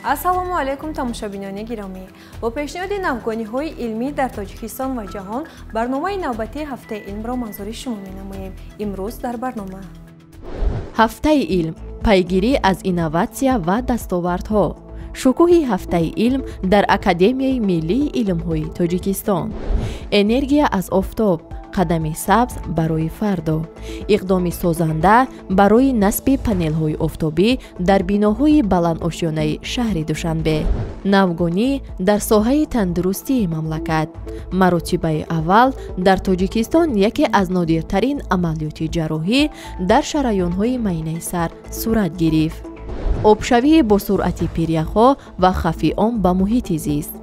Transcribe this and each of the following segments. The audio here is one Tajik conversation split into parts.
Ассалому алайкум, тамошобинони гиромӣ. Бо пешниҳоди навгониҳои илмӣ дар Тоҷикистон ва ҷаҳон барномаи навбатии «Ҳафтаи илмро» манзури шумо менамоем. Имрӯз дар барнома: «Ҳафтаи илм», пайгирӣ аз инноватсия ва дастовардҳо, шукӯҳи Ҳафтаи илм дар Академияи миллии илмҳои Тоҷикистон, энергия аз офтоб, қадами сабз барои фардо, иқдоми созанда барои насби панелҳои офтобӣ дар биноҳои баландошёнаи шаҳри Душанбе, навгонӣ дар соҳаи тандурустии мамлакат, маротибаи аввал дар Тоҷикистон яке аз нодиртарин амалиёти ҷарроҳӣ дар шараёнҳои майнаи сар сурат гирифт, обшавии босуръати пиряхҳо ва хавфи он ба муҳити зист,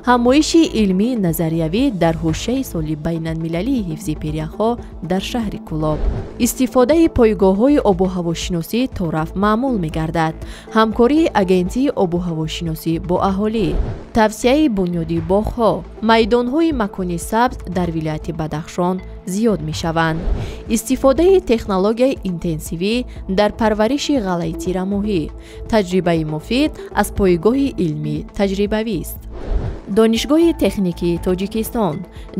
ҳамоиши илмии назариявӣ дар ҳошияи соли байналмилалии ҳифзи пиряхҳо дар шаҳри Кӯлоб, истифодаи пойгоҳҳои обуҳавошиносӣ торафт маъмул мегардад, ҳамкории Агентии обуҳавошиносӣ бо аҳолӣ, тавсияи бунёди боғҳо, майдонҳои макони сабз дар вилояти Бадахшон зиёд мешаванд, истифодаи технологияи интенсивӣ дар парвариши ғаллаи тирамоҳӣ, таҷрибаи муфид аз пойгоҳи илмӣ таҷрибавист. Донишгоҳи техникии Тоҷикистон,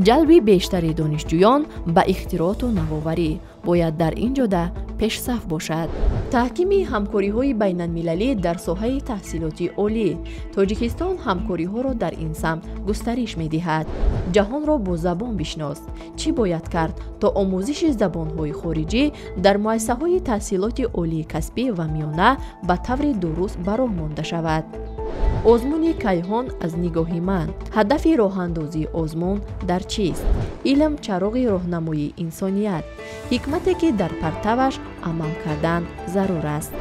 ҷалби бештари донишҷӯён ба ихтирооту навоварӣ бояд дар ин ҷода пешсаф бошад, таҳкими ҳамкориҳои байналмилалӣ дар соҳаи таҳсилоти олӣ, Тоҷикистон ҳамкориҳоро дар ин самт густариш медиҳад, ҷаҳонро бо забон бишнос, чӣ бояд кард то омӯзиши забонҳои хориҷӣ дар муассисаҳои таҳсилоти олии касбӣ ва миёна ба таври дуруст ба роҳ монда шавад, озмуни «Кайҳон аз нигоҳи ман», ҳадафи роҳандозии озмун дар чист, илм чароғи роҳнамоии инсоният, ҳикмате ки дар партаваш амал кардан зарур аст.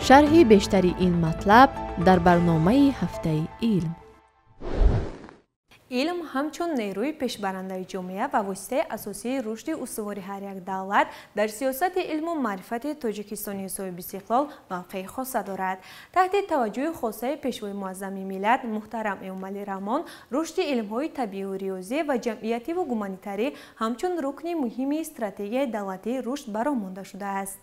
Шарҳи бештари ин матлаб дар барномаи «Ҳафтаи илм». Илм ҳамчун нерӯи пешбарандаи ҷомеа ва воситаи асосии рушди устувори ҳар як давлат дар сиёсати илму маърифати Тоҷикистони соҳибистиқлол мавқеи хоса дорад. Таҳти таваҷҷӯҳи хосаи Пешвои муаззами миллат муҳтарам Эмомалӣ Раҳмон рушди илмҳои табиию риёзӣ ва ҷамъиятиву гуманитарӣ ҳамчун рукни муҳими стратегияи давлатии рушд ба роҳ монда шудааст.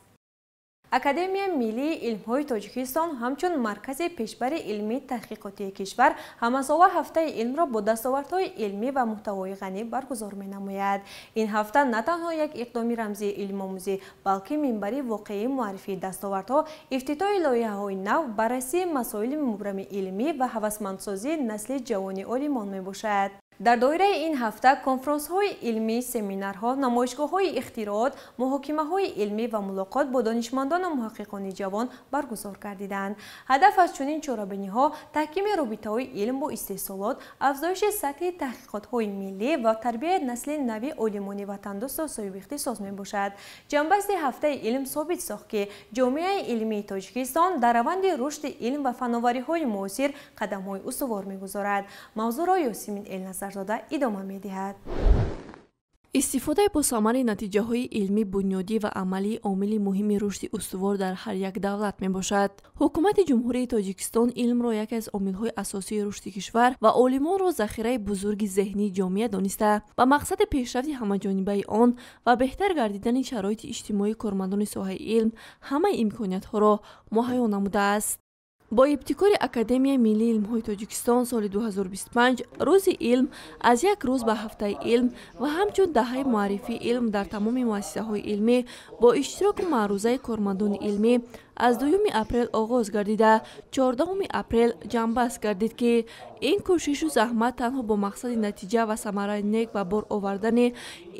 Академияи миллии илмҳои Тоҷикистон ҳамчун маркази пешбари илмии таҳқиқотии кишвар ҳамасола Ҳафтаи илмро бо дастовардҳои илмӣ ва муҳтавои ғанӣ баргузор менамояд. Ин ҳафта на танҳо як иқдоми рамзии илмомӯзӣ, балки минбари воқеии муаррифии дастовардҳо, ифтитоҳи лоиҳаҳои нав, баррасии масоили мубрами илмӣ ва ҳавасмандсозии насли ҷавони олимон мебошад. Дар доираи ин ҳафта конфронсҳои илмӣ, семинарҳо, намоишгоҳҳои ихтироот, муҳокимаҳои илмӣ ва мулоқот бо донишмандону муҳаққиқони ҷавон баргузор гардиданд. Ҳадаф аз чунин чорабиниҳо таҳкими робитаҳои илм бо истеҳсолот, афзоиши сатҳи таҳқиқотҳои миллӣ ва тарбияи насли нави олимони ватандӯсту соҳибихтисос мебошад. Ҷамъбасти Ҳафтаи илм собит сохт, ки ҷомеаи илмии Тоҷикистон дар раванди рушди илм ва фановариҳои муосир қадамҳои устувор мегузорад. Мавзӯъро Ёсимин Элназарзода идома медиҳад. Истифодаи босамари натиҷаҳои илмӣ, бунёдӣ ва амалӣ омили муҳими рушди устувор дар ҳар як давлат мебошад. Ҳукумати Ҷумҳурии Тоҷикистон илмро яке аз омилҳои асосии рушди кишвар ва олимонро захираи бузурги зеҳнии ҷомеа дониста, ба мақсади пешрафти ҳамаҷонибаи он ва беҳтар гардидани шароити иҷтимоии кормандони соҳаи илм ҳамаи имкониятҳоро муҳайё намудааст. Бо ибтикори Академияи миллии илмҳои Тоҷикистон соли 2025 Рӯзи илм аз як рӯз ба Ҳафтаи илм ва ҳамчун даҳаи муаррифии илм дар тамоми муассисаҳои илмӣ бо иштироку маърузаи кормандони илмӣ аз 2 апрел оғоз гардида, 14 апрел ҷамъбаст гардид, ки ин кӯшишу заҳмат танҳо бо мақсади натиҷа ва самараи нек ба бор овардани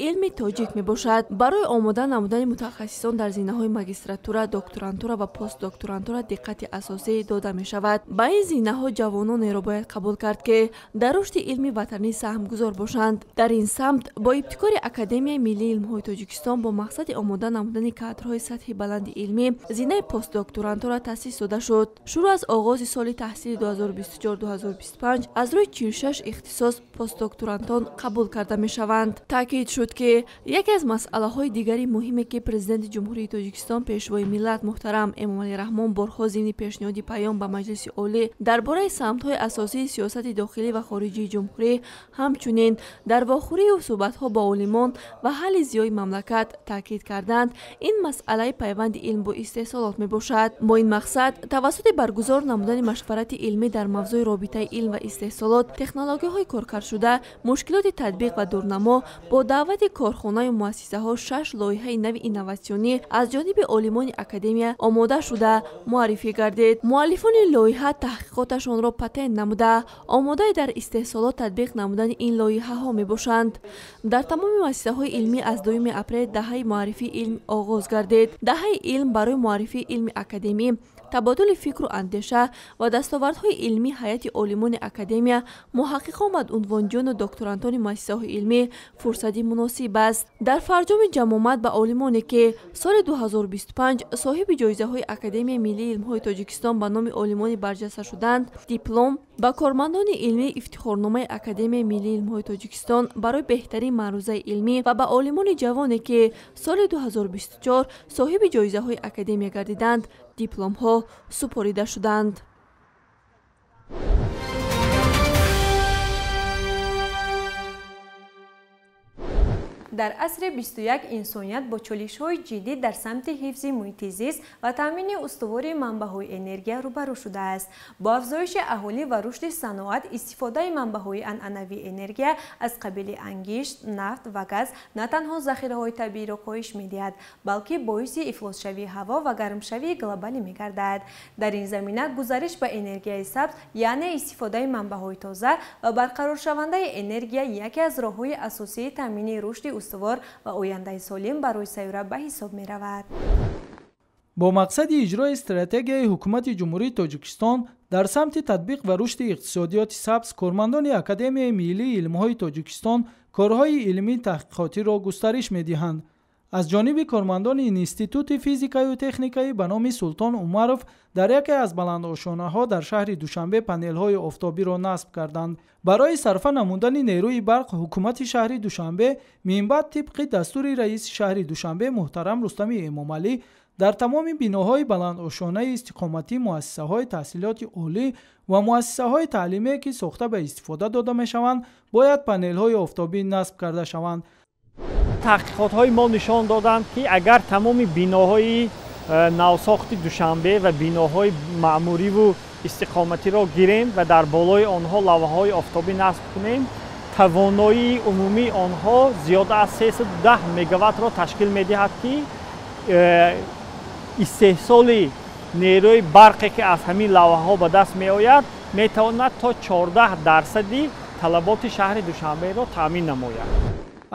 илми тоҷик мебошад. Барои омода намудани мутахассисон дар зинаҳои магистратура, докторантура ва постдокторантура диққати асосӣ дода мешавад. Ба ин зинаҳо ҷавононеро бояд қабул кард, ки дар рушди илми ватанӣ саҳмгузор бошанд. Дар ин самт бо ибтикори Академияи миллии илмҳои Тоҷикистон бо мақсади омода намудани кадрҳои сатҳи баланди илмӣ зинаи постдокторантура таъсис дода шуд. Шурӯъ аз оғози соли таҳсили 2024-2025 аз рӯи 46 ихтисос постдокторантон қабул карда мешаванд. Таъкид шуд, ки яке аз масъалаҳои дигари муҳиме, ки Президенти Ҷумҳурии Тоҷикистон, Пешвои миллат муҳтарам Эмомалӣ Раҳмон борҳо зимни пешниҳоди паём ба Маҷлиси Олӣ дар бораи самтҳои асосии сиёсати дохилӣ ва хориҷии ҷумҳурӣ, ҳамчунин дар вохӯрию суҳбатҳо бо олимон ва ҳалли зиёи мамлакат таъкид карданд, ин масъалаи пайванди илм бо истеҳсолот мебошад. мебошад. Бо ин мақсад тавассути баргузор намудани машварати илмӣ дар мавзӯи робитаи илм ва истеҳсолот, технологияҳои коркардшуда, мушкилоти татбиқ ва дурнамо бо даъвати корхонаю муассисаҳо 6 лоиҳаи нави инноватсионӣ аз ҷониби олимони академия омода шуда муаррифӣ гардид. Муаллифони лоиҳа таҳқиқоташонро патент намуда, омодаи дар истеҳсолот татбиқ намудани ин лоиҳаҳо мебошанд. Дар тамоми муассисаҳои илмӣ аз 2 апрел даҳаи муаррифии илм оғоз гардид. Даҳаи илм барои муаррифии илми академӣ, табодули фикру андеша ва дастовардҳои илмии ҳайати олимони академия, муҳаққиқон ва унвонҷӯёну докторантони муассисаҳои илмӣ фурсати муносиб аст. Дар фарҷоми ҷамъомад ба олимоне, ки соли 2025 соҳиби ҷоизаҳои Академияи миллии илмҳои Тоҷикистон ба номи олимони барҷаста шуданд, диплом, ба кормандони илмӣ ифтихорномаи Академияи миллии илмҳои Тоҷикистон барои беҳтарин маърузаи илмӣ ва ба олимони ҷавоне, ки соли 2024 соҳиби ҷоизаҳои академия гардиданд, дипломҳо супорида шуданд. Дар асри 21 инсоният бо чолишҳои ҷиддӣ дар самти ҳифзи муҳити зист ва таъмини устувори манбаъҳои энергия рӯбарӯ шудааст. Бо афзоиши аҳолӣ ва рушди саноат, истифодаи манбаъҳои анъанавии энергия аз қабили ангишт, нафт ва газ на танҳо захираҳои табииро коҳиш медиҳад, балки боиси ифлосшавии ҳаво ва гармшавии глобалӣ мегардад. Дар ин замина гузариш ба энергияи сабз, яъне истифодаи манбаъҳои тоза ва барқароршавандаи энергия яке аз роҳҳои асосии таъмини рушди устувор ва ояндаи солим барои сайёра ба ҳисоб меравад. Бо мақсади иҷрои стратегияи ҳукумати Ҷумҳурии Тоҷикистон дар самти татбиқ ва рушди иқтисодиёти сабз, кормандони Академияи миллии илмҳои Тоҷикистон корҳои илмии таҳқиқотиро густариш медиҳанд. Аз ҷониби кормандони Институти физикаю техникаи ба номи Султон Умаров дар яке аз баландошонаҳо дар шаҳри Душанбе панелҳои офтобиро насб карданд. Барои сарфа намудани нерӯи барқ ҳукумати шаҳри Душанбе минбаъд тибқи дастури раиси шаҳри Душанбе муҳтарам Рустами Эмомалӣ дар тамоми биноҳои баландошонаи истиқоматӣ, муассисаҳои таҳсилоти олӣ ва муассисаҳои таълимие, ки сохта ба истифода дода мешаванд, бояд панелҳои офтобӣ насб карда шаванд. Таҳқиқотҳои мо нишон доданд, ки агар тамоми биноҳои навсохти Душанбе ва биноҳои маъмуриву истиқоматиро гирем ва дар болои онҳо лавҳаҳои офтобӣ насб кунем, тавоноии умумии онҳо зиёда аз 310 мегаваттро ташкил медиҳад, ки истеҳсоли нерӯи барқе, ки аз ҳамин лавҳаҳо ба даст меояд, метавонад то 14% талаботи шаҳри Душанберо таъмин намояд.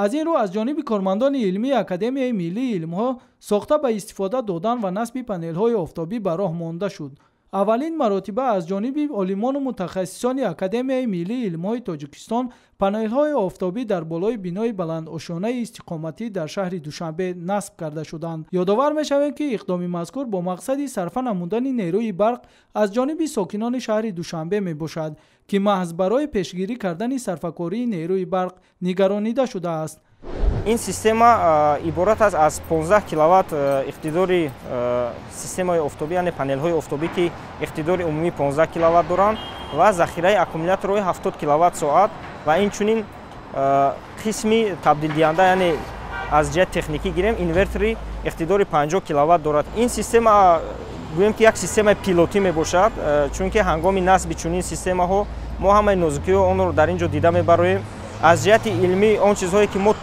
Аз ин рӯ аз ҷониби кормандони илмии Академияи миллии илмҳо сохта ба истифода додан ва насби панелҳои офтобӣ ба роҳ монда шуд. Аввалин маротиба аз ҷониби олимону мутахассисони Академияи миллии илмҳои Тоҷикистон панелҳои офтобӣ дар болои бинои баландошонаи истиқоматӣ дар шаҳри Душанбе насб карда шуданд. Ёдовар мешавем, ки иқдоми мазкур бо мақсади сарфа намудани нерӯи барқ аз ҷониби сокинони шаҳри Душанбе мебошад, ки маҳз барои пешгирӣ кардани сарфакории нерӯи барқ нигаронида шудааст. Ин система иборат аст аз 15 киловатт иқтидори системаи офтобӣ, яъне панелҳои офтобӣ, ки иқтидори умумӣ 15 киловатт доранд ва захираи аккумуляторҳои 70 киловатт соат ва инчунин қисми табдилдиҳанда, яъне аз ҷиҳати техникӣ гирем, инвертори иқтидори 50 киловатт дорад. Ин система гӯем ки як системаи пилотӣ мебошад, чунки ҳангоми насби чунин системаҳо мо ҳамаи нозукиҳои онро дар ин ҷо дида мебароем. Аз ҷиҳати илмӣ он чизҳое, ки мо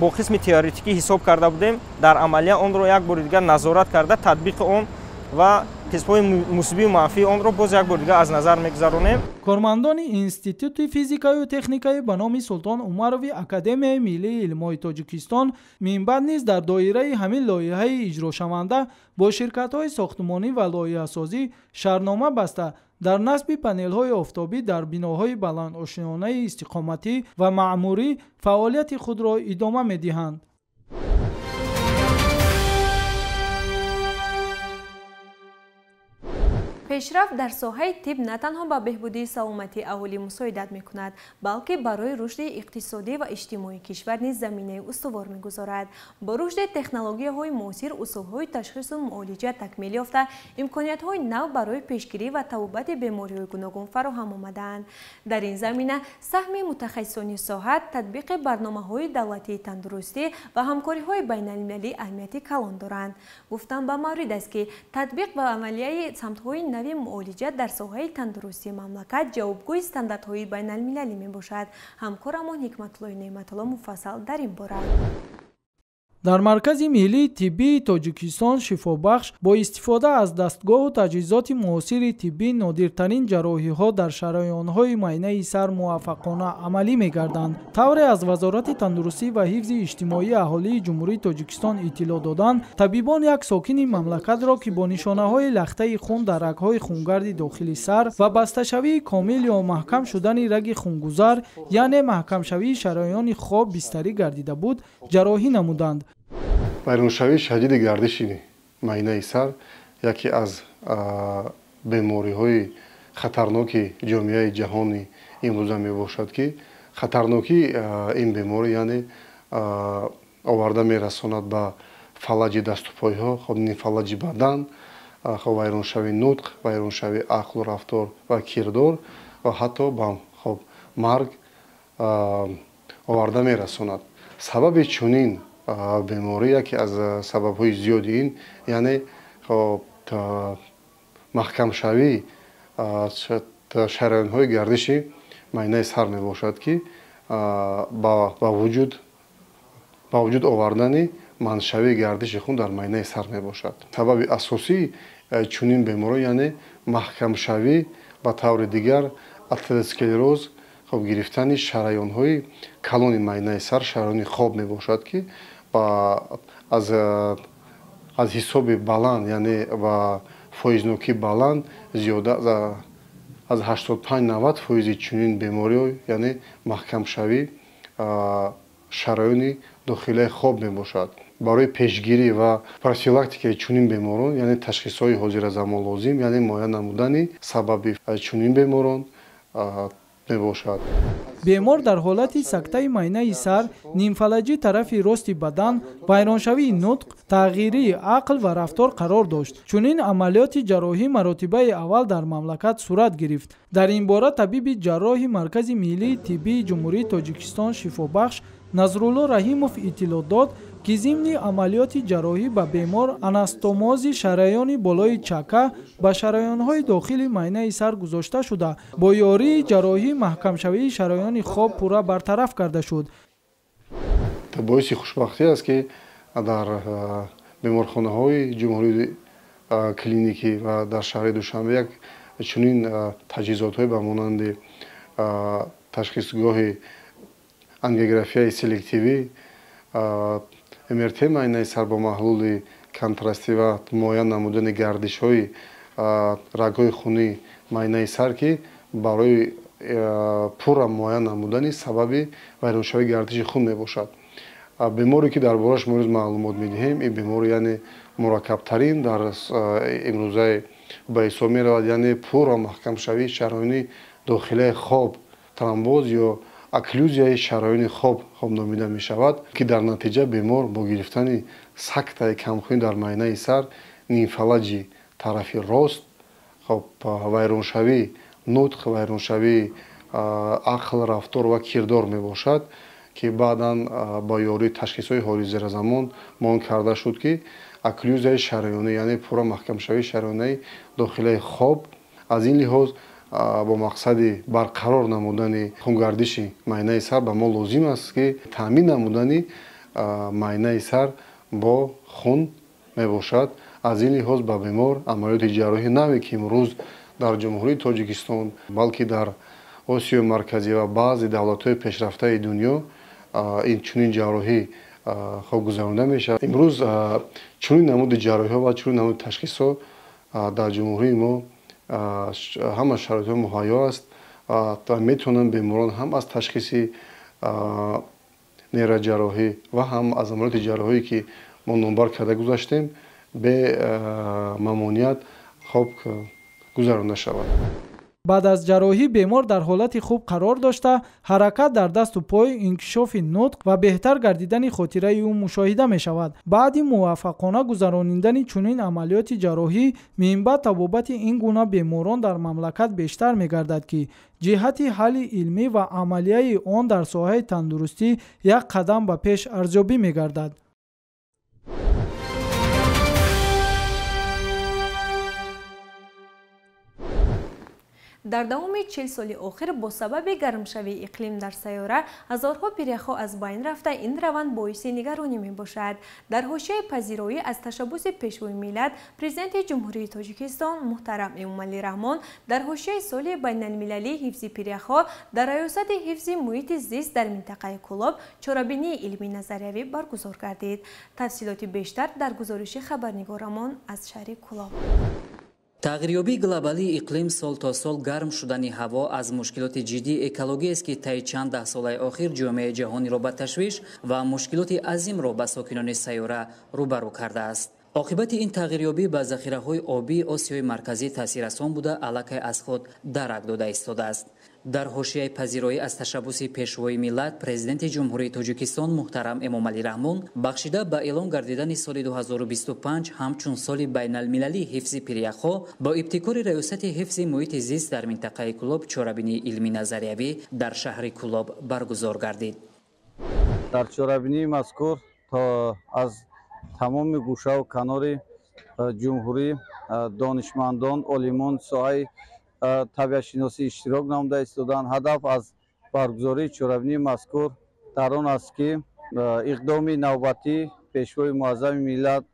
бо қисми теоретикӣ ҳисоб карда будем, дар амалия онро як бори дигар назорат карда, татбиқи он ва қисмҳои мусбию манфии онро боз як бори дигар аз назар мегузаронем. Кормандони Институти физикаю техникаи ба номи Султон Умарови Академияи миллии илмҳои Тоҷикистон минбаъд низ дар доираи ҳамин лоиҳаи иҷрошаванда бо ширкатҳои сохтмонӣ ва лоиҳасозӣ шартнома баста дар насби панелҳои офтобӣ дар биноҳои баландошёнаи истиқоматӣ ва маъмурӣ фаъолияти худро идома медиҳанд. Пешрафт дар соҳаи тиб на танҳо ба беҳбудии саломатии аҳолӣ мусоидат мекунад, балки барои рушди иқтисодӣ ва иҷтимоии кишвар низ заминаи устувор мегузорад. Бо рушди технологияҳои муосир, усулҳои ташхису муолиҷа такмил ёфта, имкониятҳои нав барои пешгирӣ ва табобати бемориҳои гуногун фароҳам омадаанд. Дар ин замина саҳми мутахассисони соҳа, татбиқи барномаҳои давлатии тандурустӣ ва ҳамкориҳои байналмилалӣ аҳамияти калон доранд. Гуфтан ба маврид аст, ки татбиқ ва амалияи самтҳои нави муолиҷа дар соҳаи тандурустии мамлакат ҷавобгӯи стандартҳои байналмилалӣ мебошад. Ҳамкорамон Ҳикматуллои Неъматулло муфассал дар ин бора. Дар Маркази миллии тиббии Тоҷикистон шифобахш бо истифода аз дастгоҳу таҷҳизоти муосири тиббӣ нодиртарин ҷарроҳиҳо дар шараёнҳои майнаи сар муваффақона амалӣ мегарданд. Тавре аз Вазорати тандурустӣ ва ҳифзи иҷтимоии аҳолии Ҷумҳурии Тоҷикистон иттилоъ доданд, табибон як сокини мамлакатро, ки бо нишонаҳои лахтаи хун дар рагҳои хунгарди дохили сар ва басташавии комил ё маҳкам шудани раги хунгузар, яъне маҳкамшавии шараёни хоб бистарӣ гардида буд, ҷарроҳӣ намуданд. Вайроншавии шадиди гардиши майнаи сар яке аз бемориҳои хатарноки ҷомеаи ҷаҳони имрӯза мебошад, ки хатарнокии ин беморӣ яъне оварда мерасонад ба фалаҷи дасту пойҳо, хоб фалаҷи бадан, хоб вайроншавии нутқ, вайроншавии ақлу рафтор ва кирдор ва ҳатто ба хоб марг оварда мерасонад. Сабаби чунин беморӣ яке аз сабабҳои зиёди ин яъне маҳкамшавии шараёнҳои гардиши майнаи сар мебошад, ки ба вуҷуд овардани маншавии гардиши хун дар майнаи сар мебошад. Сабаби асосии чунин беморӣ яъне маҳкамшавӣ, ба таври дигар атеросклероз, хоб гирифтани шараёнҳои калони майнаи сар, шараёни хоб мебошад, ки аз ҳисоби баланд, яъне ба фоизнокӣ баланд, зиёда аз 85-90 фоизи чунин бемориҳо яъне маҳкамшавӣ шараёни дохилаи хоб мебошад. Барои пешгирӣ ва профилактикаи чунин беморон, яъне ташхисҳои ҳозиразамон лозим, яъне муайян намудани сабаби чунин беморон мебошад. Бемор дар ҳолати сактаи майнаи сар, нимфалаҷи тарафи рости бадан, вайроншавии нутқ, тағйирии ақл ва рафтор қарор дошт. Чунин амалиёти ҷарроҳӣ маротибаи аввал дар мамлакат сурат гирифт. Дар ин бора табиби ҷарроҳи Маркази миллии тиббии Ҷумҳурии Тоҷикистон шифобахш Назрулло Раҳимов иттилоъ дод, ки зимни амалиёти ҷарроҳӣ ба бемор анастомози шараёни болои чака ба шараёнҳои дохили майнаи сар гузошта шуда, бо ёрии ҷарроҳӣ маҳкамшавии шараёни хоб пурра бартараф карда шуд. Боиси хушбахтӣ аст, ки дар беморхонаҳои ҷумҳурии клиникӣ ва дар шаҳри Душанбе як чунин таҷҳизотҳое ба монанди ташхисгоҳи ангиографияи селективӣ, МРТ майнаи сар бо маҳлули контрастӣ ва муайян намудани гардишҳои рагҳои хунии майнаи сар, ки барои пурра муайян намудани сабаби вайроншавии гардиши хун мебошад. Беморе, ки дар бораш мо имрӯз маълумот медиҳем, ин бемор яъне мураккабтарин дар имрӯзаи ба ҳисоб меравад, яъне пурра маҳкамшавии шараёни дохилаи хоб, тромбоз ё окклюзияи шараёни хоб номида мешавад, ки дар натиҷа бемор бо гирифтани сактаи камхунӣ дар майнаи сар, нимфалаҷи тарафи рост, хоб вайроншавии нутқ, вайроншавии ақл, рафтор ва кирдор мебошад, ки баъдан бо ёрии ташхисҳои ҳозиразамон муайян карда шуд, ки окклюзияи шараёнӣ, яъне пурра маҳкамшавии шараёнаи дохилаи хоб. Аз ин лиҳоз бо мақсади барқарор намудани хунгардиши майнаи сар ба мо лозим аст, ки таъмин намудани майнаи сар бо хун мебошад. Аз ин лиҳоз ба бемор амалиёти ҷарроҳии наве, ки имрӯз дар Ҷумҳурии Тоҷикистон, балки дар Осиёи Марказӣ ва баъзе давлатҳои пешрафтаи дунё ин чунин ҷарроҳӣ хоб гузаронида мешавад. Имрӯз чунин намуди ҷарроҳиҳо ва чунин намуди ташхисҳо дар ҷумҳурии мо ҳама шароитҳо муҳайё аст ва метавонанд беморон ҳам аз ташхиси нейроҷарроҳӣ ва ҳам аз амалиёти ҷарроҳие, ки мо номбар карда гузаштем, бе мамоният хоб гузаронда шавад. Баъд аз ҷарроҳӣ бемор дар ҳолати хуб қарор дошта, ҳаракат дар дасту пой, инкишофи нутқ ва беҳтар гардидани хотираи ӯ мушоҳида мешавад. Баъди муваффақона гузаронидани чунин амалиёти ҷарроҳӣ, минбаъд табобати ин гуна беморон дар мамлакат бештар мегардад, ки ҷиҳати ҳалли илмӣ ва амалияи он дар соҳаи тандурустӣ як қадам ба пеш арзёбӣ мегардад. Дар давоми 40 соли охир бо сабаби гармшавии иқлим дар сайёра ҳазорҳо пиряхҳо аз байн рафта, ин раванд боиси нигаронӣ мебошад. Дар ҳошияи пазироӣ аз ташаббуси Пешвои миллат, Президенти Ҷумҳурии Тоҷикистон муҳтарам Эмомалӣ Раҳмон дар ҳошияи соли байналмилалии ҳифзи пиряхҳо дар Раёсати ҳифзи муҳити зист дар минтақаи Кӯлоб чорабинии илмии назариявӣ баргузор гардид. Тафсилоти бештар дар гузориши хабарнигорамон аз шаҳри Кӯлоб. Тағйирёбии глобалии иқлим, сол то сол гарм шудани ҳаво аз мушкилоти ҷиддии экологиест, ки таи чанд даҳсолаи охир ҷомеаи ҷаҳониро ба ташвиш ва мушкилоти азимро ба сокинони сайёра рӯбарӯ кардааст. Оқибати ин тағйирёбӣ ба захираҳои обии Осиёи Марказӣ таъсиррасон буда, аллакай аз худ дарак дода истодааст. Дар ҳошияи пазироӣ аз ташаббуси Пешвои миллат, Президенти Ҷумҳурии Тоҷикистон муҳтарам Эмомалӣ Раҳмон, бахшида ба эълон гардидани соли 2025 ҳамчун соли байналмилалии ҳифзи пиряхҳо, бо ибтикори Раёсати ҳифзи муҳити зист дар минтақаи Кӯлоб чорабинии илмии назариявӣ дар шаҳри Кӯлоб баргузор гардид. Дар чорабинии мазкур то аз тамоми гӯшаву канори ҷумҳурӣ донишмандон, олимон соҳаи табиатшиносӣ иштирок намуда истоданд. Ҳадаф аз баргузории чорабинии мазкур дар он аст, ки иқдоми навбатии Пешвои муаззами миллат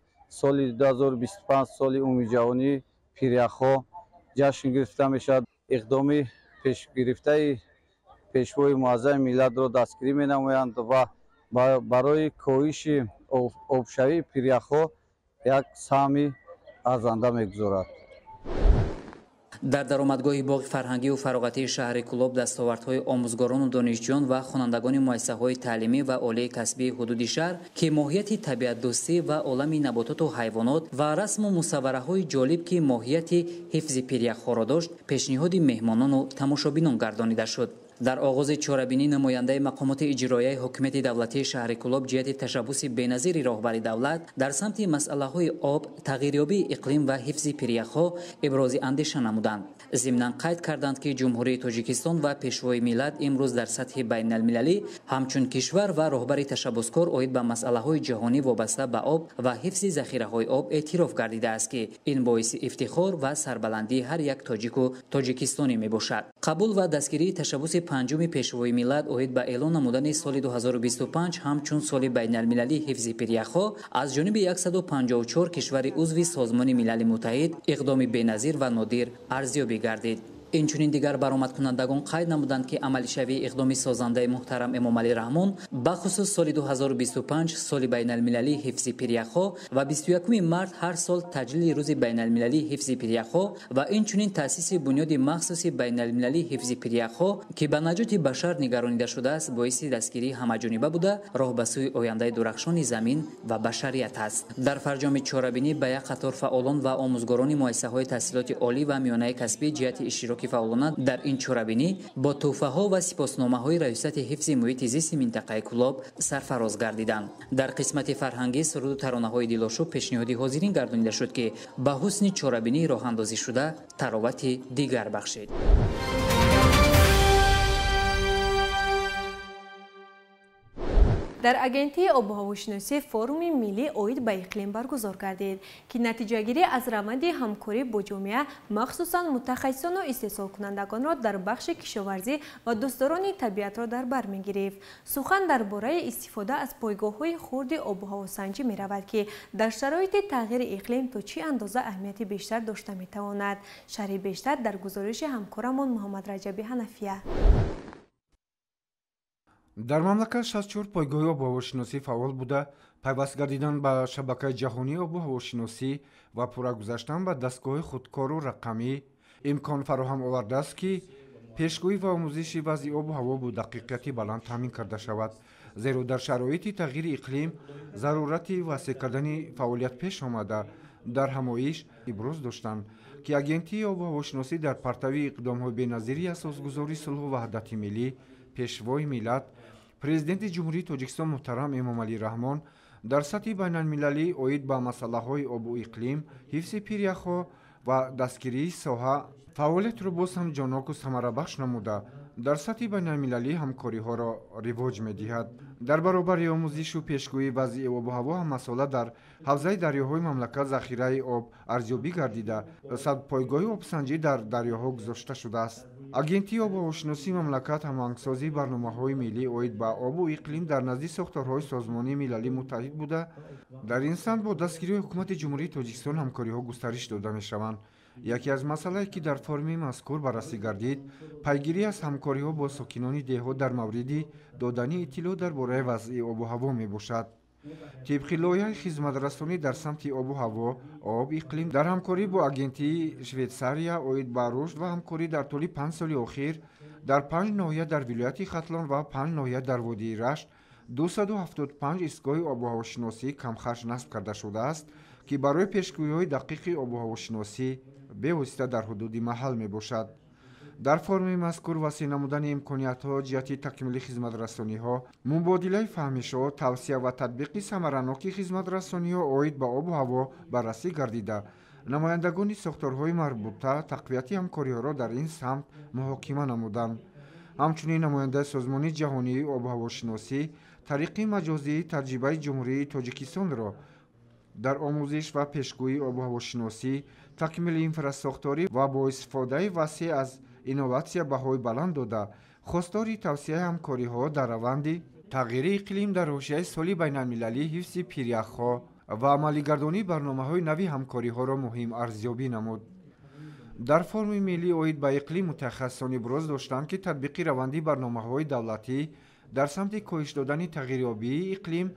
соли 2025 соли умумиҷаҳонии пиряхҳо ҷашн гирифта мешавад. Иқдоми пешгирифтаи Пешвои муаззами миллатро дастгирӣ менамоянд ва барои коҳиши обшавии пиряхҳо як саҳми арзанда мегузорад. Дар даромадгоҳи боғи фарҳангию фароғатии шаҳри Кӯлоб дастовардҳои омӯзгорону донишҷӯён ва хонандагони муассисаҳои таълимӣ ва олии касбии ҳудуди шаҳр, ки моҳияти табиатдӯстӣ ва олами набототу ҳайвонот ва расму мусаввараҳои ҷолиб, ки моҳияти ҳифзи пиряхҳоро дошт, пешниҳоди меҳмонону тамошобинон гардонида шуд. Дар оғози чорабинӣ намояндаи мақомоти иҷроияи ҳукумати давлатии шаҳри Кӯлоб ҷиҳати ташаббуси беназири роҳбари давлат дар самти масъалаҳои об, тағйирёбии иқлим ва ҳифзи пиряхҳо ибрози андеша намуданд. Зимнан қайд карданд, ки Ҷумҳурии Тоҷикистон ва Пешвои миллат имрӯз дар сатҳи байналмилалӣ ҳамчун кишвар ва роҳбари ташаббускор оид ба масъалаҳои ҷаҳонӣ вобаста ба об ва ҳифзи захираҳои об эътироф гардидааст, ки ин боиси ифтихор ва сарбаландии ҳар як тоҷику тоҷикистонӣ мебошад. Қабул ва дастгирии ташаббуси панҷуми Пешвои миллат оид ба эълон намудани соли 2025 ҳамчун соли байналмилалии ҳифзи пиряхҳо аз ҷониби 154 кишвари узви Созмони Милали Муттаҳид иқдоми беназир ва нодир арзёбӣ гардид. Инчунин дигар баромадкунандагон қайд намуданд, ки амалишавии иқдоми созандаи муҳтарам Эмомалӣ Раҳмон, бахусус соли 2025 соли байналмилалии ҳифзи пиряхҳо ва 21 март ҳар сол таҷлили рӯзи байналмилалии ҳифзи пиряхҳо ва инчунин таъсиси бунёди махсуси байналмилалии ҳифзи пиряхҳо, ки ба наҷоти башар нигаронида шудааст, боиси дастгирии ҳамаҷониба буда, роҳ ба сӯи ояндаи дурахшони замин ва башарият аст. Дар фарҷоми чорабинӣ ба як қатор фаъолон ва омӯзгорони муассисаҳои таҳсилоти олӣ ва миёнаи касбӣ ҷиҳати иштироки фаъолона дар ин чорабинӣ бо тӯҳфаҳо ва сипосномаҳои Раёсати ҳифзи муҳити зисти минтақаи Кӯлоб сарфароз гардиданд. Дар қисмати фарҳангӣ суруду таронаҳои дилошӯб пешниҳоди ҳозирин гардонида шуд, ки ба ҳусни чорабинии роҳандозӣ шуда таровати дигар бахшид. Дар Агентии обуҳавошиносӣ форуми миллӣ оид ба иқлим баргузор гардид, ки натиҷагирӣ аз раванди ҳамкорӣ бо ҷомеа, махсусан мутахассисону истеҳсолкунандагонро дар бахши кишоварзӣ ва дӯстдорони табиатро дар бар мегирифт. Сухан дар бораи истифода аз пойгоҳҳои хурди обуҳавосанҷӣ меравад, ки дар шароити тағйири иқлим то чӣ андоза аҳамияти бештар дошта метавонад. Шарҳи бештар дар гузориши ҳамкорамон Муҳаммадраҷаби Ҳанафия. Дар мамлакат 64 пойгоҳи обуҳавошиносӣ фаъол буда, пайваст гардидан ба шабакаи ҷаҳонии обуҳавошиносӣ ва пурра гузаштан ба дастгоҳи худкору рақамӣ имкон фароҳам овардааст, ки пешгӯӣ ва омӯзиши вазъи обу ҳаво бо дақиқияти баланд таъмин карда шавад. Зеро дар шароити тағйири иқлим зарурати васеъ кардани фаъолият пеш омада, Дар ҳамоиш иброз доштанд, ки Агентии обу ҳавошиносӣ дар партави иқдомҳои беназири асосгузори сулҳу ваҳдати миллӣ, Пешвои миллат, Президенти Ҷумҳурии Тоҷикистон муҳтарам Эмомалӣ Раҳмон дар сатҳи байналмилалӣ оид ба масъалаҳои обу иқлим, ҳифзи пиряхҳо ва дастгирии соҳа фаъолиятро боз ҳам ҷонноку самарабахш намуда, дар сатҳи байналмилалӣ ҳамкориҳоро ривоҷ медиҳад. Дар баробари омӯзишу пешгӯии вазъи обу ҳаво ҳамасола дар ҳавзаи дарёҳои мамлакат захираи об арзёбӣ гардида, садпойгоҳи обсанҷӣ дар дарёҳо гузошта шудааст. Агентии обу ҳавошиносии мамлакат ҳамоҳангсозии барномаҳои миллӣ оид ба обу иқлим дар назди сохторҳои Созмони Милали Муттаҳид буда, дар ин самт бо дастгирии Ҳукумати Ҷумҳурии Тоҷикистон ҳамкориҳо густариш дода мешаванд. Яке аз масъалае, ки дар форуми мазкур баррасӣ гардид, пайгирӣ аз ҳамкориҳо бо сокинони деҳот дар мавриди додани иттилоъ дар бораи вазъи обу ҳаво мебошад. Тибқи лоиҳаи хизматрасонӣ дар самти обу ҳаво, об, иқлим дар ҳамкорӣ бо Агентии Швейтсария оид ба рушд ва ҳамкорӣ дар тӯли 5 соли охир дар 5 ноҳия дар вилояти Хатлон ва 5 ноҳия дар водии Рашт 275 истгоҳи обуҳавошиносӣ камхарҷ насб карда шудааст, ки барои пешгӯиҳои дақиқи обуҳавошиносӣ бевосита дар ҳудуди маҳал мебошад. Дар форуми мазкур васеъ намудани имкониятҳо ҷиҳати такмили хизматрасониҳо, мубодилаи фаҳмишҳо, тавсия ва татбиқи самараноки хизматрасониҳо оид ба обу ҳаво баррасӣ гардида, намояндагони сохторҳои марбута тақвияти ҳамкориҳоро дар ин самт муҳокима намуданд. Ҳамчунин намояндаи Созмони ҷаҳонии обуҳавошиносӣ тариқи маҷозии таҷрибаи Ҷумҳурии Тоҷикистонро дар омӯзиш ва пешгӯии обуҳавошиносӣ, такмили инфрасохторӣ ва бо истифодаи васеъ аз инноватсия баҳои баланд дода, хостори тавсияи ҳамкориҳо дар раванди тағйири иқлим дар ҳошияи соли байналмилалии ҳифзи пиряхҳо ва амалигардонии барномаҳои нави ҳамкориҳоро муҳим арзёбӣ намуд. Дар форуми миллӣ оид ба иқлим мутахассисон иброз доштанд, ки татбиқи раванди барномаҳои давлатӣ дар самти коҳиш додани тағйирёбии иқлим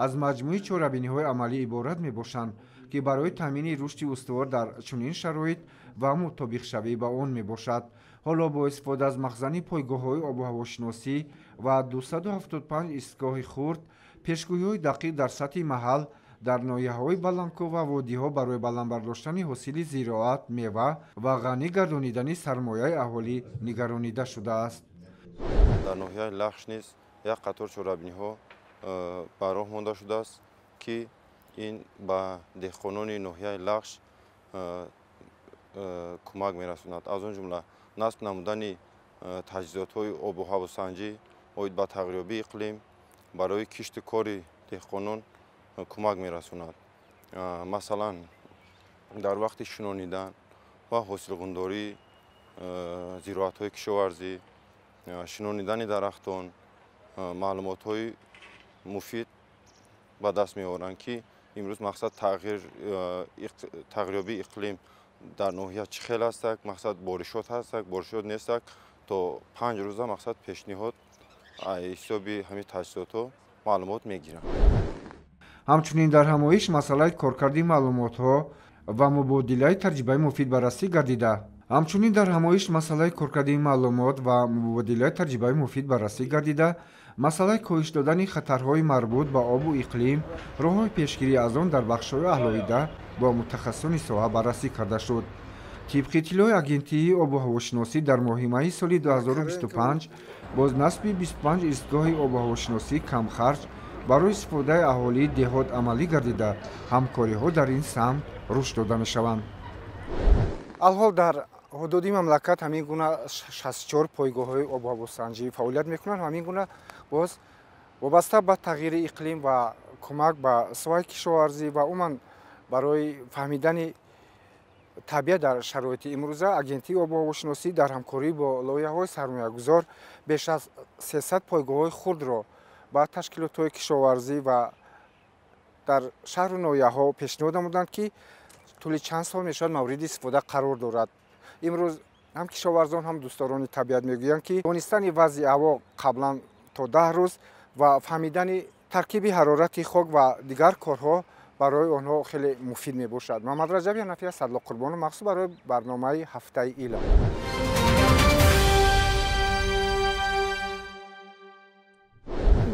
аз маҷмӯи чорабиниҳои амалӣ иборат мебошанд, ки барои таъмини рушди устувор дар чунин шароит ва мутобиқшавӣ ба он мебошад. Ҳоло бо истифода аз махзани пойгоҳҳои обуҳавошиносӣ ва 275 истгоҳи хурд пешгӯиҳои дақиқ дар сатҳи маҳал дар ноҳияҳои баландкӯҳ ва водиҳо барои баланд бардоштани ҳосили зироат, мева ва ғанӣ гардонидани сармояи аҳолӣ нигаронида шудааст. Дар ноҳияи Лахш низ як қатор чорабиниҳо ба роҳ монда шудааст, ки ин ба деҳқонони ноҳияи Лахш кӯмак мерасонад. Аз он ҷумла насб намудани таҷҳизотҳои обу ҳавосанҷӣ оид ба тағйирёбии иқлим барои кишту кори деҳқонон кӯмак мерасонад. Масалан, дар вақти шинонидан ва ҳосилғундории зироатҳои кишоварзӣ, шинонидани дарахтон маълумотҳои муфид ба даст меоранд, ки имрӯз мақсад тағйирёбии иқлим дар ноҳия чӣ хел ҳастак, мақсад боришот ҳастак, боришот нестак, то 5 рӯза мақсад пешниҳод ҳисоби ҳамин таҷҳизотҳо маълумот мегиранд. Ҳамчунин дар ҳамоиш масъалаи коркарди маълумотҳо ва мубодилаи таҷрибаи муфид баррасӣ гардида. Ҳамчунин дар ҳамоиш масъалаи коркарди маълумот ва мубодилаи таҷрибаи муфид баррасӣ гардида, масъалаи коҳиш додани хатарҳои марбут ба обу иқлим, роҳҳои пешгирӣ аз он дар бахшҳои алоҳида бо мутахассисони соҳа баррасӣ карда шуд. Тибқи иттилои Агентии обу ҳавошиносӣ дар моҳи майи соли 2025 боз насби 25 истгоҳи обу ҳавошиносӣ камхарҷ барои истифодаи аҳолии деҳот амалӣ гардида, ҳамкориҳо дар ин самт рушд дода мешаванд. Алҳол дар ҳудуди мамлакат ҳамин гуна 64 пойгоҳҳои обу ҳавосанҷӣ фаъолият мекунанд. Ҳамин гуна боз вобаста ба тағйири иқлим ва кӯмак ба соҳаи кишоварзӣ ва умуман барои фаҳмидани табиат дар шароити имрӯза Агентии обу ҳавошиносӣ дар ҳамкорӣ бо лоиҳаҳои сармоягузор беш аз 300 пойгоҳҳои хурдро ба ташкилотҳои кишоварзӣ ва дар шаҳру ноҳияҳо пешниҳод намуданд, ки тӯли чанд сол мешавад мавриди истифода қарор дорад. Имрӯз ҳам кишоварзон, ҳам дӯстдорони табиат мегӯянд, ки донистани вазъи ҳаво қаблан то 10 рӯз ва фаҳмидани таркиби ҳарорати хок ва дигар корҳо барои онҳо хеле муфид мебошад. Муҳаммад Раҷаб Янафия, Садло Қурбонов, махсус барои барномаи ҳафтаи илм.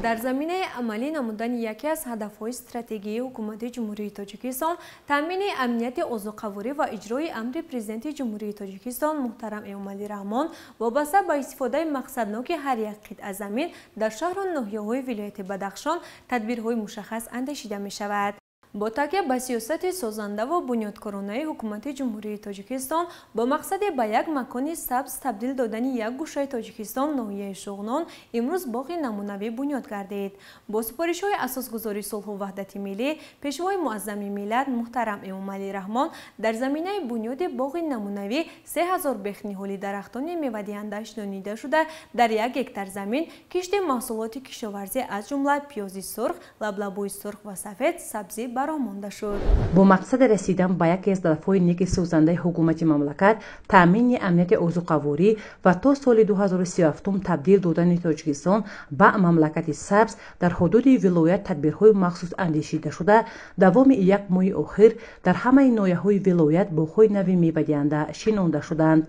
Дар заминаи амалӣ намудани яке аз ҳадафҳои стратегии Ҳукумати Ҷумҳурии Тоҷикистон, таъмини амнияти озуқаворӣ ва иҷрои амри Президенти Ҷумҳурии Тоҷикистон муҳтарам Эмомалӣ Раҳмон вобаста ба истифодаи мақсадноки ҳар як қитъа замин дар шаҳру ноҳияҳои вилояти Бадахшон тадбирҳои мушаххас андешида мешавад. Бо такя ба сиёсати созандаву бунёдкоронаи Ҳукумати Ҷумҳурии Тоҷикистон бо мақсади ба як макони сабз табдил додани як гӯшаи Тоҷикистон ноҳияи Шуғнон имрӯз боғи намунавӣ бунёд гардид. Бо супоришҳои асосгузори сулҳу ваҳдати миллӣ, Пешвои муаззами миллат муҳтарам Эмомалӣ Раҳмон дар заминаи бунёди боғи намунавӣ 3000 бех ниҳоли дарахтони мевадиҳанда шинонида шуда, дар як гектар замин кишти маҳсулоти кишоварзӣ аз ҷумла пиёзи сурх, лаблабӯи сурх ва сафед, сабзӣ баромонда шуд. Бо мақсади расидан ба яке аз ҳадафҳои неки созандаи ҳукумати мамлакат, таъмини амнияти озуқаворӣ ва то соли 2037 табдил додани Тоҷикистон ба мамлакати сабз дар ҳудуди вилоят тадбирҳои махсус андешида шуда, давоми як моҳи охир дар ҳамаи ноҳияҳои вилоят боғҳои нави мевадиҳанда шинонда шуданд.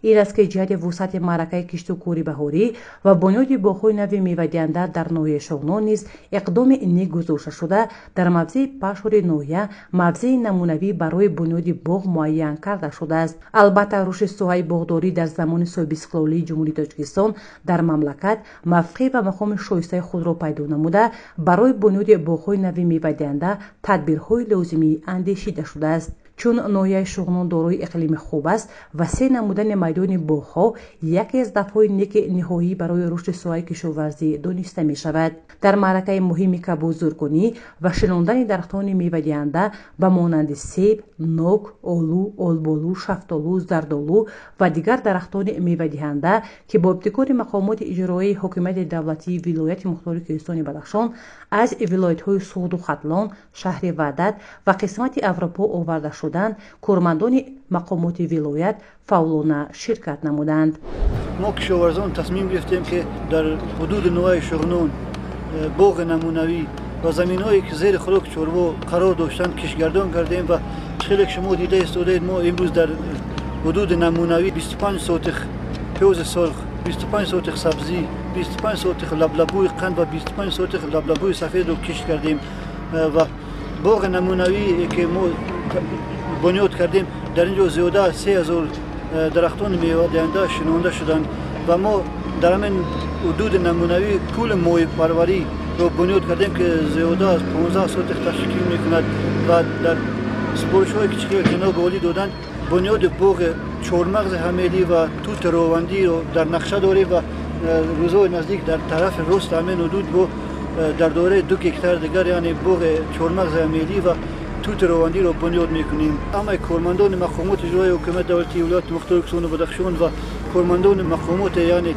Ин аст ки ҷиҳати вусъати маъракаи кишту кори баҳорӣ ва бунёди боғҳои нави мевадиҳанда дар ноҳияи Шуғнон низ иқдоми нек гузошта шуда, дар мавзеи пашури ноҳия мавзеи намунавӣ барои бунёди боғ муайян карда шудааст. Албатта, рушди соҳаи боғдорӣ дар замони соҳибистиқлолии Ҷумҳурии Тоҷикистон дар мамлакат мавқеъ ва мақоми шоистаи худро пайдо намуда, барои бунёди боғҳои нави мевадиҳанда тадбирҳои лозимӣ андешида шудааст. Чун ноҳияи Шуғнон дорои иқлими хуб аст, васеъ намудани майдони боғҳо яке аз ҳадафҳои неки ниҳоӣ барои рушди соҳаи кишоварзӣ дониста мешавад. Дар маъракаи муҳими кабудзоркунӣ ва шинондани дарахтони мевадиҳанда ба монанди себ, нок, олу, олболу, шафтолу, зардолу ва дигар дарахтони мевадиҳанда, ки бо ибтикори мақомоти иҷроияи ҳокимияти давлатии вилояти мухтори Кӯҳистони Бадахшон аз вилоятҳои Суғду Хатлон, шаҳри Ваҳдат ва қисмати Аврупо оварда шуданд, кормандони мақомоти вилоят фаъолона ширкат намуданд. Мо кишоварзон тасмим гирифтем, ки дар ҳудуди ноҳияи Шуғнон боғи намунавӣ ва заминҳое ки зери хӯроки чорво қарор доштанд киштгардон кардем ва хеле ки шумо дида истодаед, мо имрӯз дар ҳудуди намунавӣ 25 сотих пиёзи сурх, 25 сотих сабзӣ, 25 сотих лаблабӯи қанд ва 25 сотих лаблабӯи сафедро кишт кардем ва боғи намунавӣ ки мо бунёд кардем, дар ин ҷо зиёда аз 3000 дарахтони мевадиҳанда шинонда шуданд ва мо дар ҳамин ҳудуди намунавӣ кӯли моҳипарвариро бунёд кардем, ки зиёда аз 15 сотих ташкил мекунад ва дар супоришҳое ки ҷаноби олӣ доданд, бунёди боғи чормағзи ҳамелӣ ва тути ровандиро дар нақша дорем ва рӯзҳои наздик дар тарафи рост ҳамин ҳудуд бо дар доираи 2 гектар дигар, яъне боғи чормағзи ҳамелӣ ва тути ровандиро бунёд мекунем. Ҳамаи кормандони мақомоти иҷроияи ҳукумати давлатии вилояти мухтори Кӯҳистони Бадахшон ва кормандони мақомоти яъне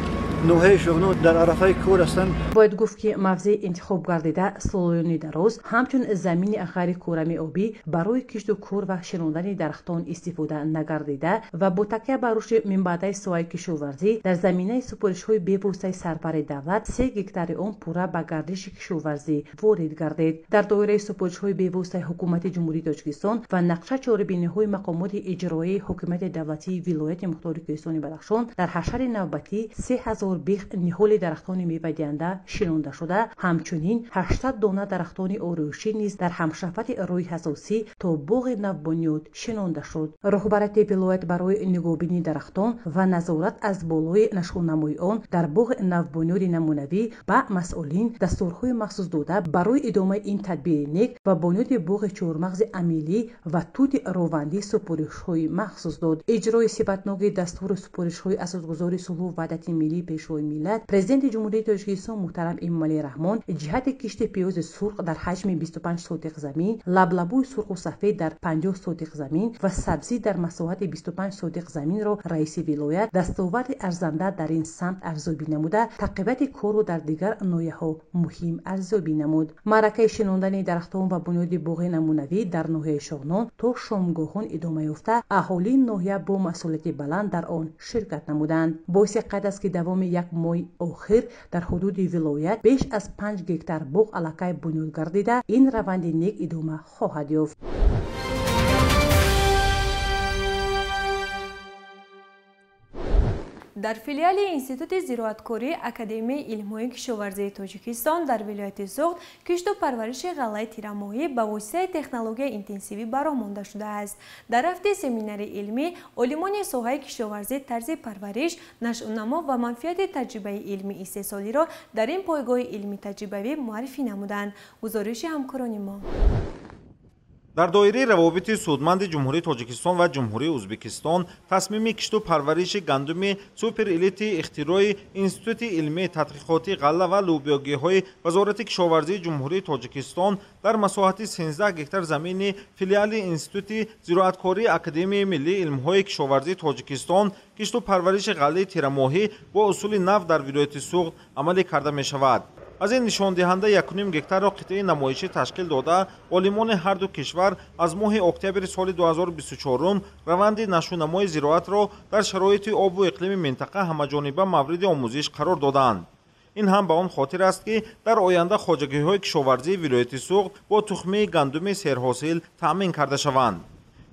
ноҳияи Шуғнон дар арафаи кор ҳастанд. Бояд гуфт, ки мавзеи интихоб гардида солоёни дароз ҳамчун замини ғайрикӯрами обӣ барои кишту кор ва шинондани дарахтон истифода нагардида ва бо такя ба рушди минбаъдаи соҳаи кишоварзӣ дар заминаи супоришҳои бевоситаи сарвари давлат 3 гектари он пурра ба гардиши кишоварзӣ ворид гардид. Дар доираи супоришҳои бевоситаи Ҳукумати Ҷумҳурии Тоҷикистон ва нақша чорабиниҳои мақомоти иҷроияи ҳокимияти давлатии вилояти мухтори Кӯҳистони Бадахшон дар ҳашари навбатӣ 3000 бех ниҳоли дарахтони мевадиҳанда шинонда шуда, ҳамчунин 800 дона дарахтони ороишӣ низ дар ҳамшафати рӯи ҳасосӣ то боғи навбунёд шинонда шуд. Роҳбарияти вилоят барои нигоҳубини дарахтон ва назорат аз болои нашъунамои он дар боғи навбунёди намунавӣ ба масъулин дастурҳои махсус дода, барои идомаи ин тадбири нек ва бунёди боғи чормағзи амилӣ ва тути ровандӣ супоришҳои махсус дод. Иҷрои сифатноки дастуру супоришҳои асосгузори сулҳу ваҳдати миллӣ, Пешвои миллат, Президенти Ҷумҳурии Тоҷикистон муҳтарам Эмомалӣ Раҳмон ҷиҳати кишти пиёзи сурх дар ҳаҷми 25 сотих замин, лаблабӯи сурху сафед дар 50 сотих замин ва сабзӣ дар масоҳати 25 сотих заминро раиси вилоят дастоварди арзанда дар ин самт арзёбӣ намуда, тақвияти корро дар дигар ноҳияҳо муҳим арзёбӣ намуд. Маъракаи шинондани дарахтон ва бунёди боғи намунавӣ дар ноҳияи Шуғнон то шомгоҳон идома ёфта, аҳолии ноҳия бо масъулияти баланд дар он ширкат намуданд. Боиси қайд аст, ки давоми як моҳи охир дар ҳудуди вилоят беш аз 5 гектар боғ аллакай бунёд гардида, ин раванди нек идома хоҳад ёфт. Дар филиали Институти зироаткории Академияи илмҳои кишоварзии Тоҷикистон дар вилояти Суғд кишту парвариши ғаллаи тирамоҳӣ ба воситаи технологияи интенсивӣ ба роҳ монда шудааст. Дар рафти семинари илмӣ олимони соҳаи кишоварзӣ тарзи парвариш, нашъунамо ва манфиати таҷрибаи илмии истеҳсолиро дар ин пойгоҳи илмӣ-таҷрибавӣ муаррифӣ намуданд. Гузориши ҳамкорони мо. Дар доираи равобити судманди Ҷумҳурии Тоҷикистон ва Ҷумҳурии Ӯзбекистон тасмими кишту парвариши гандуми суперэлити ихтирои Институти илмии тадқиқоти ғалла ва лӯбиёгиҳои Вазорати кишоварзии Ҷумҳурии Тоҷикистон дар масоҳати 13 гектар замини филиали Институти зироаткории Академияи миллии илмҳои кишоварзии Тоҷикистон кишту парвариши ғаллаи тирамоҳӣ бо усули нав дар вилояти Суғд амалӣ карда мешавад. Аз ин нишондиҳанда 1,5 гектарро қитъаи намоишӣ ташкил дода, олимони ҳар ду кишвар аз моҳи октябри соли 2024 раванди нашъунамои зироатро дар шароити обу иқлими минтақа ҳамаҷониба мавриди омӯзиш қарор доданд. Ин ҳам ба он хотир аст, ки дар оянда хоҷагиҳои кишоварзии вилояти Суғд бо тухмии гандуми серҳосил таъмин карда шаванд.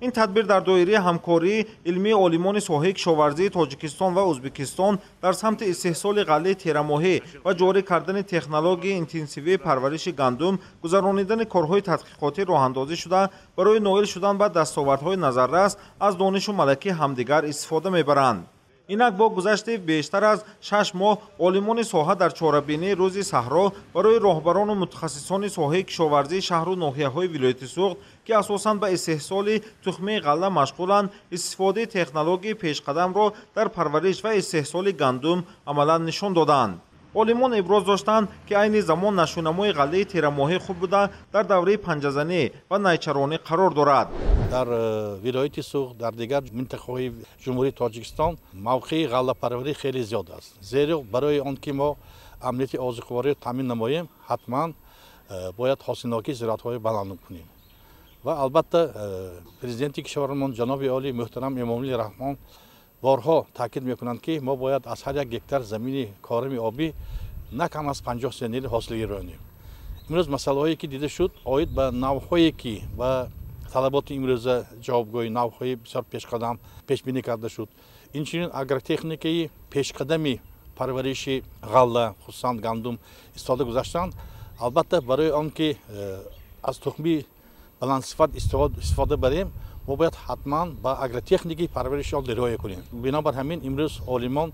Ин тадбир дар доираи ҳамкории илмии олимони соҳаи кишоварзии Тоҷикистон ва Ӯзбекистон дар самти истеҳсоли ғаллаи тирамоҳӣ ва ҷорӣ кардани технологияи интенсивии парвариши гандум, гузаронидани корҳои тадқиқотӣ роҳандозӣ шуда, барои ноил шудан ба дастовардҳои назаррас аз донишу малакаи ҳамдигар истифода мебаранд. Инак бо гузашти бештар аз 6 моҳ олимони соҳа дар чорабинии рӯзи саҳро барои роҳбарону мутахассисони соҳаи кишоварзии шаҳру ноҳияҳои вилояти Суғд, ки асосан ба истеҳсоли тухмии ғалла машғуланд, истифодаи технологияи пешқадамро дар парвариш ва истеҳсоли гандум амалан нишон доданд. Олимон иброз доштанд, ки айни замон нашъунамои ғаллаи тирамоҳӣ хуб буда, дар давраи панҷазанӣ ва найчаронӣ қарор дорад. Дар вилояти Суғд, дар дигар минтақаҳои Ҷумҳурии Тоҷикистон мавқеи ғаллапарварӣ хеле зиёд аст. Зеро барои он ки мо амнияти озуқавориро таъмин намоем, ҳатман бояд ҳосилнокии зироатҳоро баланд кунем. Ва албатта президенти кишварамон ҷаноби олӣ муҳтарам Эмомалӣ Раҳмон борҳо таъкид мекунанд, ки мо бояд аз ҳар як гектар замини корами обӣ на кам аз 50 центнер ҳосил гиронем. Имрӯз масъалаҳое ки дида шуд оид ба навъҳое ки ба талаботи имрӯза ҷавобгӯи навъҳои бисёр пешқадам пешбинӣ карда шуд. Инчунин агротехникаи пешқадами парвариши ғалла, хусусан гандум истифода гузаштанд. Албатта барои он ки аз тухмии баландсифат истифода барем, мо бояд ҳатман ба агротехникаи парвариши он риоя кунем. Бинобар ҳамин имрӯз олимон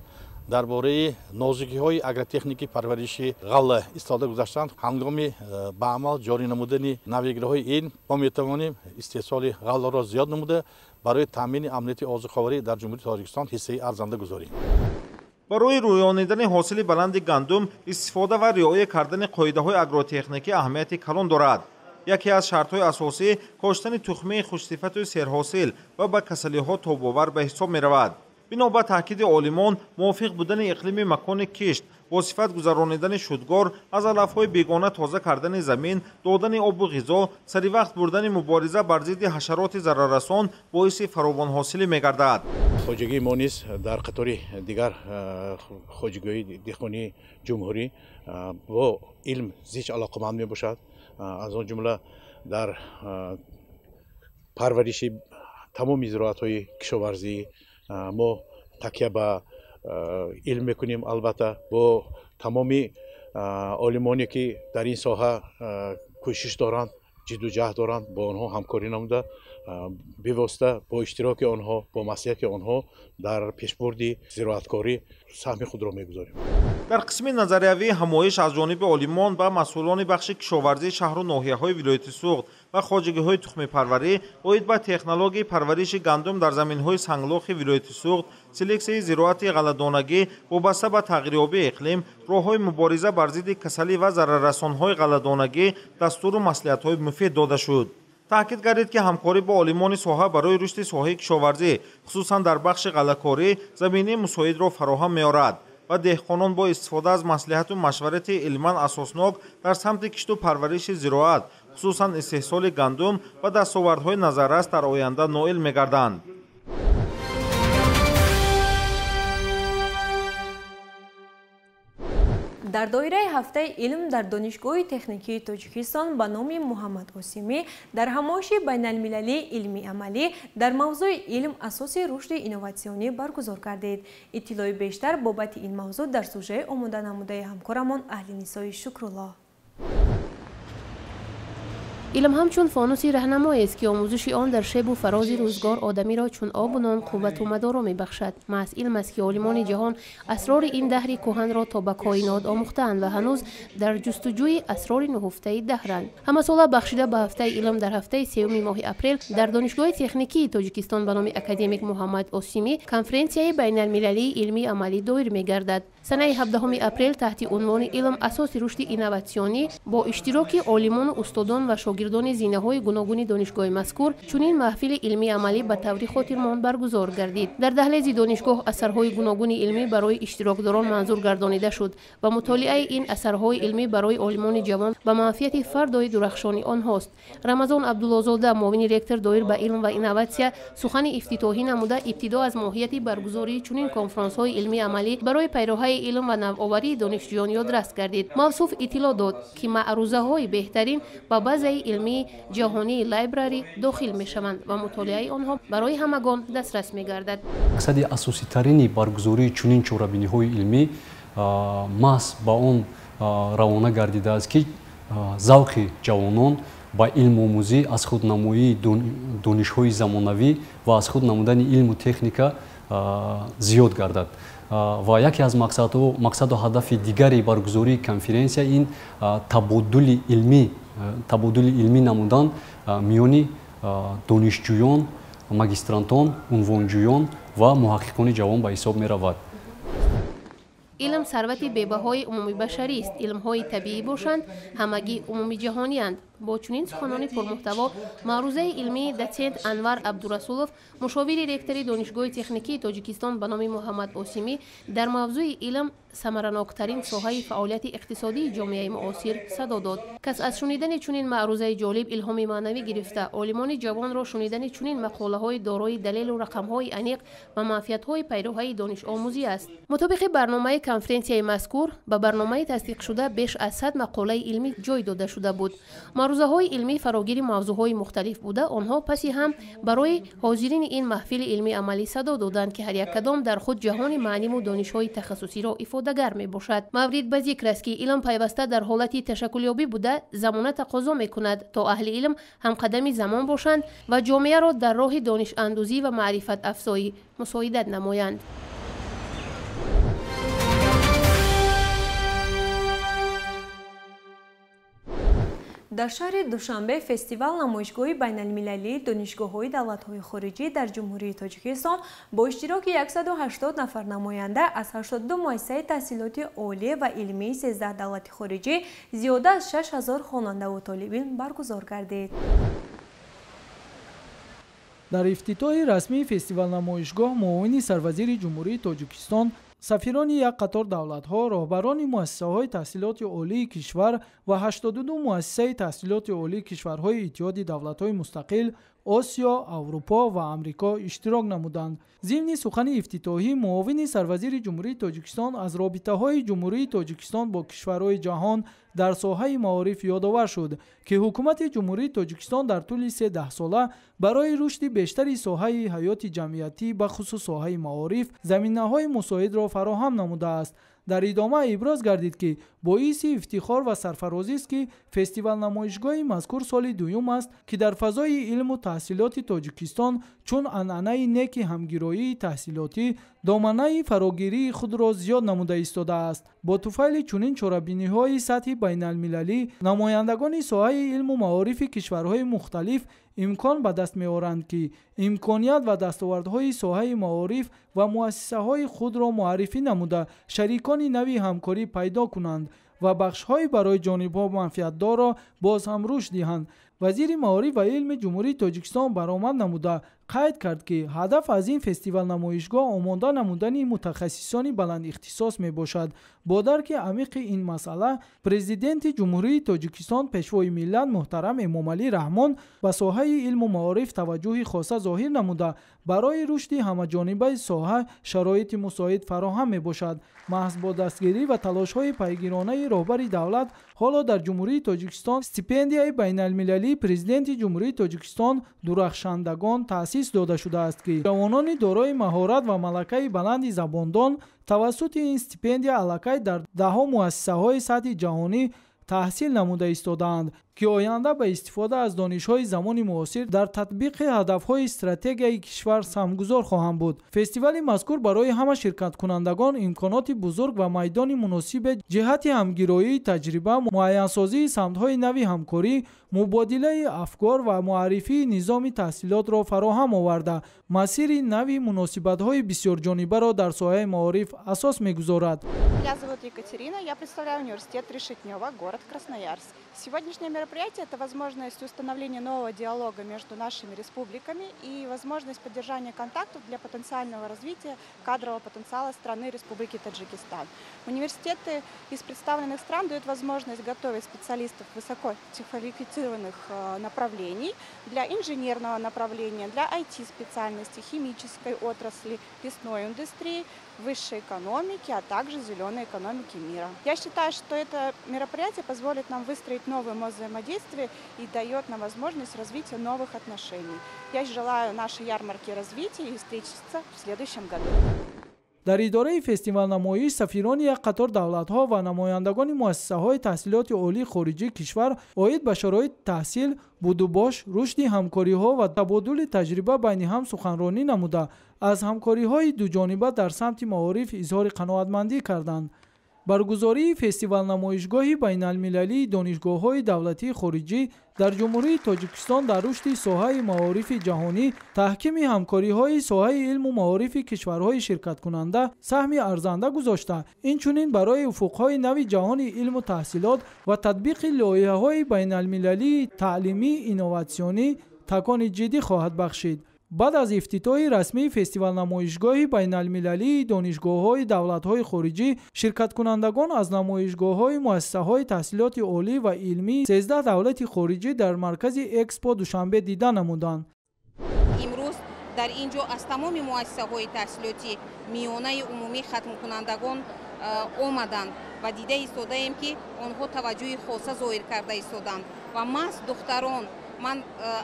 дар бораи нозукиҳои агротехникии парвариши ғалла истифода гузаштанд. Ҳангоми ба амал ҷорӣ намудани навигириҳои илм мо метавонем истеҳсоли ғалларо зиёд намуда, барои таъмини амнияти озуқаворӣ дар Ҷумҳурии Тоҷикистон ҳиссаи арзанда гузорем. Барои рӯёнидани ҳосили баланди гандум истифода ва риоя кардани қоидаҳои агротехникӣ аҳамияти калон дорад. Яке аз шартҳои асосӣ коштани тухмии хушсифату серҳосил ва ба касалиҳо тобовар ба ҳисоб меравад. Бино ба таъкиди олимон, мувофиқ будани иқлими макони кишт, бо сифат гузаронидани шудгор, аз алафҳои бегона тоза кардани замин, додани обу ғизо, саривақт бурдани мубориза бар зидди ҳашароти зараррасон боиси фаровонҳосилӣ мегардад. Хоҷагии мо низ дар қатори дигар хоҷагиҳои деҳқонии ҷумҳурӣ бо илм зич алоқаманд мебошад. Аз он ҷумла дар парвариши тамоми зироатҳои кишоварзӣ мо такя ба илм мекунем. Албатта бо тамоми олимоне ки дар ин соҳа кӯшиш доранд, ҷидду ҷаҳд доранд, бо онҳо ҳамкорӣ намуда, бевосита бо иштироки онҳо, бо маслиҳати онҳо дар пешбурди зироаткорӣ саҳми худро мегузорем. Дар қисми назариявии ҳамоиш аз ҷониби олимон ба масъулони бахши кишоварзии шаҳру ноҳияҳои вилояти Суғд ва хоҷагиҳои тухмипарварӣ оид ба технологияи парвариши гандум дар заминҳои санглохи вилояти Суғд, селексияи зироати ғалладонагӣ вобаста ба тағйирёбии иқлим, роҳҳои мубориза бар зидди касалӣ ва зараррасонҳои ғалладонагӣ дастуру маслиҳатҳои муфид дода шуд. Таъкид гардид, ки ҳамкорӣ бо олимони соҳа барои рушди соҳаи кишоварзӣ, хусусан дар бахши ғаллакорӣ, заминаи мусоидро фароҳам меорад ва деҳқонон бо истифода аз маслиҳату машварати илман асоснок дар самти кишту парвариши зироат, хусусан истеҳсоли гандум ва дастовардҳои назаррас дар оянда ноил мегарданд. Дар доираи ҳафтаи илм дар Донишгоҳи техникии Тоҷикистон ба номи Муҳаммад Осимӣ дар ҳамоиши байналмилалии илмии амалӣ дар мавзӯи илм асоси рушди инноватсионӣ баргузор гардид. Иттилои бештар бобати ин мавзӯъ дар сужаи омода намудаи ҳамкорамон Аҳлинисои Шукруллоҳ. Илм ҳамчун фонуси раҳнамоест, ки омӯзиши он дар шебу фарози рӯзгор одамиро чун обу нон қуввату мадоро мебахшад. Маҳз илм аст, ки олимони ҷаҳон асрори ин даҳри кӯҳанро то ба коинот омӯхтаанд ва ҳанӯз дар ҷустуҷӯи асрори нуҳуфтаи даҳранд. Ҳамасола бахшида ба ҳафтаи илм дар ҳафтаи сеюми моҳи апрел дар Донишгоҳи техникии Тоҷикистон ба номи академик Муҳаммад Осимӣ конференсияи байналмилалии илмии амалӣ доир мегардад. Санаи 17 апрел таҳти унвони илм асоси рушди инноватсионӣ бо иштироки олимону устодон ва шогирдони зинаҳои гуногуни донишгоҳи мазкур чунин маҳфили илмии амалӣ ба таври хотирмон баргузор гардид. Дар даҳлези донишгоҳ асарҳои гуногуни илмӣ барои иштирокдорон манзур гардонида шуд ва мутолиаи ин асарҳои илмӣ барои олимони ҷавон ба манфиати фардои дурахшони онҳост. Рамазон Абдуллозода, муовини ректор доир ба илм ва инноватсия, сухани ифтитоҳӣ намуда ибтидо аз моҳияти баргузории чунин конфронсҳои илмии амалӣ барои пайроҳаи илм ва навоварии донишҷӯён ёдрас гардид. Мавсуф иттилоъ дод, ки маърузаҳои беҳтарин ба базаи илмии ҷаҳонии лайбрари дохил мешаванд ва мутолиаи онҳо барои ҳамагон дастрас мегардад. Мақсади асоситарини баргузории чунин чорабиниҳои илмӣ маҳз ба он равона гардидааст, ки завқи ҷавонон ба илмомӯзӣ, аз худнамоии донишҳои замонавӣ ва аз худ намудани илму техника зиёд гардад. Ва яке аз мақсаду ҳадафи дигари баргузории конференсия ин табодули илмӣ намудан миёни донишҷӯён, магистрантон, унвонҷӯён ва муҳаққиқони ҷавон ба ҳисоб меравад. Илм сарвати бебаҳои умумибашарист. Илмҳои табиӣ бошанд, ҳамагӣ умумиҷаҳонианд. Бо чунин суханони пурмуҳтаво маърузаи илмии дотсент Анвар Абдурасулов, мушовири ректори Донишгоҳи техникии Тоҷикистон ба номи Муҳаммад Осимӣ дар мавзӯи илм самараноктарин соҳаи фаъолияти иқтисодии ҷомеаи муосир садо дод. Кас аз шунидани чунин маърузаи ҷолиб илҳоми маънавӣ гирифта, олимони ҷавонро шунидани чунин мақолаҳои дорои далелу рақамҳои аниқ ва манфиатҳои пайроҳаи донишомӯзӣ аст. Мутобиқи барномаи конференсияи мазкур ба барномаи тасдиқшуда беш аз 100 мақолаи илмӣ ҷой дода шуда буд. Маърузаҳои илмӣ фарогири мавзӯъҳои мухталиф буда, онҳо паси ҳам барои ҳозирини ин маҳфили илмии амалӣ садо доданд, ки ҳар як кадом дар худ ҷаҳони маъниму донишҳои тахассусиро ифодагар мебошад. Маврид ба зикр аст, ки илм пайваста дар ҳолати ташаккулёбӣ буда, замона тақозо мекунад, то аҳли илм ҳамқадами замон бошанд ва ҷомеаро дар роҳи донишандӯзӣ ва маърифатафзоӣ мусоидат намоянд. Дар шаҳри Душанбе фестивал намоишгоҳи байналмилалии донишгоҳҳои давлатҳои хориҷӣ дар Ҷумҳурии Тоҷикистон бо иштироки 180 нафар намоянда аз 82 муассисаи таҳсилоти олӣ ва илмии 13 давлати хориҷӣ зиёда аз 6000 хонандаву толибилм баргузор гардид. Дар ифтитоҳи расмии фестивал-намоишгоҳ муовини сарвазири Ҷумҳурии Тоҷикистон, сафирони як қатор давлатҳо, роҳбарони муассисаҳои таҳсилоти олии кишвар ва 82 муассисаи таҳсилоти олии кишварҳои Иттиҳоди давлатҳои мустақил, Осиё, Аврупо ва Амрико иштирок намуданд. Зимни сухани ифтитоҳӣ муовини сарвазири Ҷумҳурии Тоҷикистон аз робитаҳои Ҷумҳурии Тоҷикистон бо кишварҳои ҷаҳон дар соҳаи маориф ёдовар шуд, ки ҳукумати Ҷумҳурии Тоҷикистон дар тӯли се даҳсола барои рушди бештари соҳаи ҳаёти ҷамъиятӣ, бахусус соҳаи маориф, заминаҳои мусоидро фароҳам намудааст. Дар идома иброз гардид, ки боиси ифтихор ва сарфарозист, ки фестивал-намоишгоҳи мазкур соли дуюм аст, ки дар фазои илму таҳсилоти Тоҷикистон чун анъанаи неки ҳамгироии таҳсилотӣ доманаи фарогирии худро зиёд намуда истодааст. Бо туфайли чунин чорабиниҳои сатҳи байналмилалӣ намояндагони соҳаи илму маорифи кишварҳои мухталиф имкон ба даст меоранд, ки имконият ва дастовардҳои соҳаи маориф ва муассисаҳои худро муаррифӣ намуда, шарикони нави ҳамкорӣ пайдо кунанд ва бахшҳои барои ҷонибҳо манфиатдорро боз ҳам рушд диҳанд. Вазири маориф ва илми Ҷумҳурии Тоҷикистон баромад намуда, Қайд кард, ки ҳадаф аз ин фестивал-намоишгоҳ омода намудани мутахассисони баландихтисос мебошад. Бо дарки амиқи ин масъала, Президенти Ҷумҳурии Тоҷикистон, Пешвои миллат муҳтарам Эмомалӣ Раҳмон ба соҳаи илму маориф таваҷҷӯҳи хоса зоҳир намуда, барои рушди ҳамаҷонибаи соҳа шароити мусоид фароҳам мебошад. Маҳз бо дастгирӣ ва талошҳои пайгиронаи роҳбари давлат, ҳоло дар Ҷумҳурии Тоҷикистон стипендияи байналмилалии Президенти Ҷумҳурии Тоҷикистон «Дурахшандагон» таъсис дода шудааст, ки ҷавонони дорои маҳорат ва малакаи баланди забондон тавассути ин стипендия аллакай дар даҳҳо муассисаҳои сатҳи ҷаҳонӣ таҳсил намуда истодаанд, ки оянда ба истифода аз донишҳои замони муосир дар татбиқи ҳадафҳои стратегияи кишвар саҳмгузор хоҳанд буд. Фестивали мазкур барои ҳама ширкаткунандагон имконоти бузург ва майдони муносибе ҷиҳати ҳамгироии таҷриба, муайянсозии самтҳои нави ҳамкорӣ, мубодилаи афкор ва муаррифии низоми таҳсилотро фароҳам оварда, масири нави муносибатҳои бисёрҷонибаро дар соҳаи маориф асос мегузорад. Меня зовут Екатерина, я представляю университет Решетнева, город Красноярск. Сегодняшнее мероприятие – это возможность установления нового диалога между нашими республиками и возможность поддержания контактов для потенциального развития кадрового потенциала страны Республики Таджикистан. Университеты из представленных стран дают возможность готовить специалистов высококвалифицированных направлений для инженерного направления, для IT-специальности, химической отрасли, лесной индустрии, высшей экономики, а также зеленой экономики мира. Я считаю, что это мероприятие позволит нам выстроить новое взаимодействие и дает нам возможность развития новых отношений. Я желаю нашей ярмарке развития и встретиться в следующем году. Дар идораи фестивал-намоиш сафирони як қатор давлатҳо ва намояндагони муассисаҳои таҳсилоти олии хориҷии кишвар оид ба шароити таҳсил, будубош, рушди ҳамкориҳо ва табодули таҷриба байни ҳам суханронӣ намуда, аз ҳамкориҳои дуҷониба дар самти маориф изҳори қаноатмандӣ карданд. Баргузории фестивал-намоишгоҳи байналмилалии донишгоҳҳои давлатии хориҷӣ дар Ҷумҳурии Тоҷикистон дар рушди соҳаи маорифи ҷаҳонӣ, таҳкими ҳамкориҳои соҳаи илму маорифи кишварҳои ширкаткунанда саҳми арзанда гузошта, инчунин барои уфуқҳои нави ҷаҳони илму таҳсилот ва татбиқи лоиҳаҳои байналмилалии таълимӣ инноватсионӣ такони ҷиддӣ хоҳад бахшид. Баъд аз ифтитоҳи расмии фестивал-намоишгоҳи байналмилалии донишгоҳҳои давлатҳои хориҷӣ, ширкаткунандагон аз намоишгоҳҳои муассисаҳои таҳсилоти олӣ ва илмии 13 давлати хориҷӣ дар маркази Экспо Душанбе дида намуданд. Имрӯз дар ин ҷо аз тамоми муассисаҳои таҳсилоти миёнаи умумӣ хатмкунандагон омаданд ва дида истодаем, ки онҳо таваҷҷӯҳи хоса зоҳир карда истоданд ва маҳз духтарон. Ман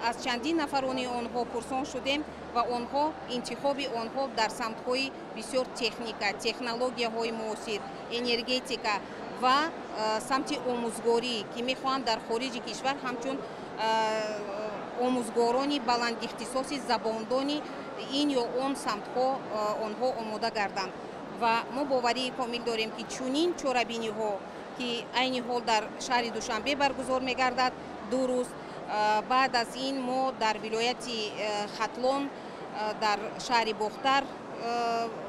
аз чандин нафарони онҳо пурсон шудем ва онҳо интихоби онҳо дар самтҳои бисёр техника, технологияҳои муосир, энергетика ва самти омӯзгорӣ, ки мехоҳанд дар хориҷи кишвар ҳамчун омӯзгорони баландихтисоси забондони ин ё он самтҳо онҳо омода гарданд. Ва мо боварии комил дорем, ки чунин чорабиниҳо, ки айни ҳол дар шаҳри Душанбе баргузор мегардад 2 рӯз, баъд аз ин мо дар вилояти Хатлон, дар шаҳри Бохтар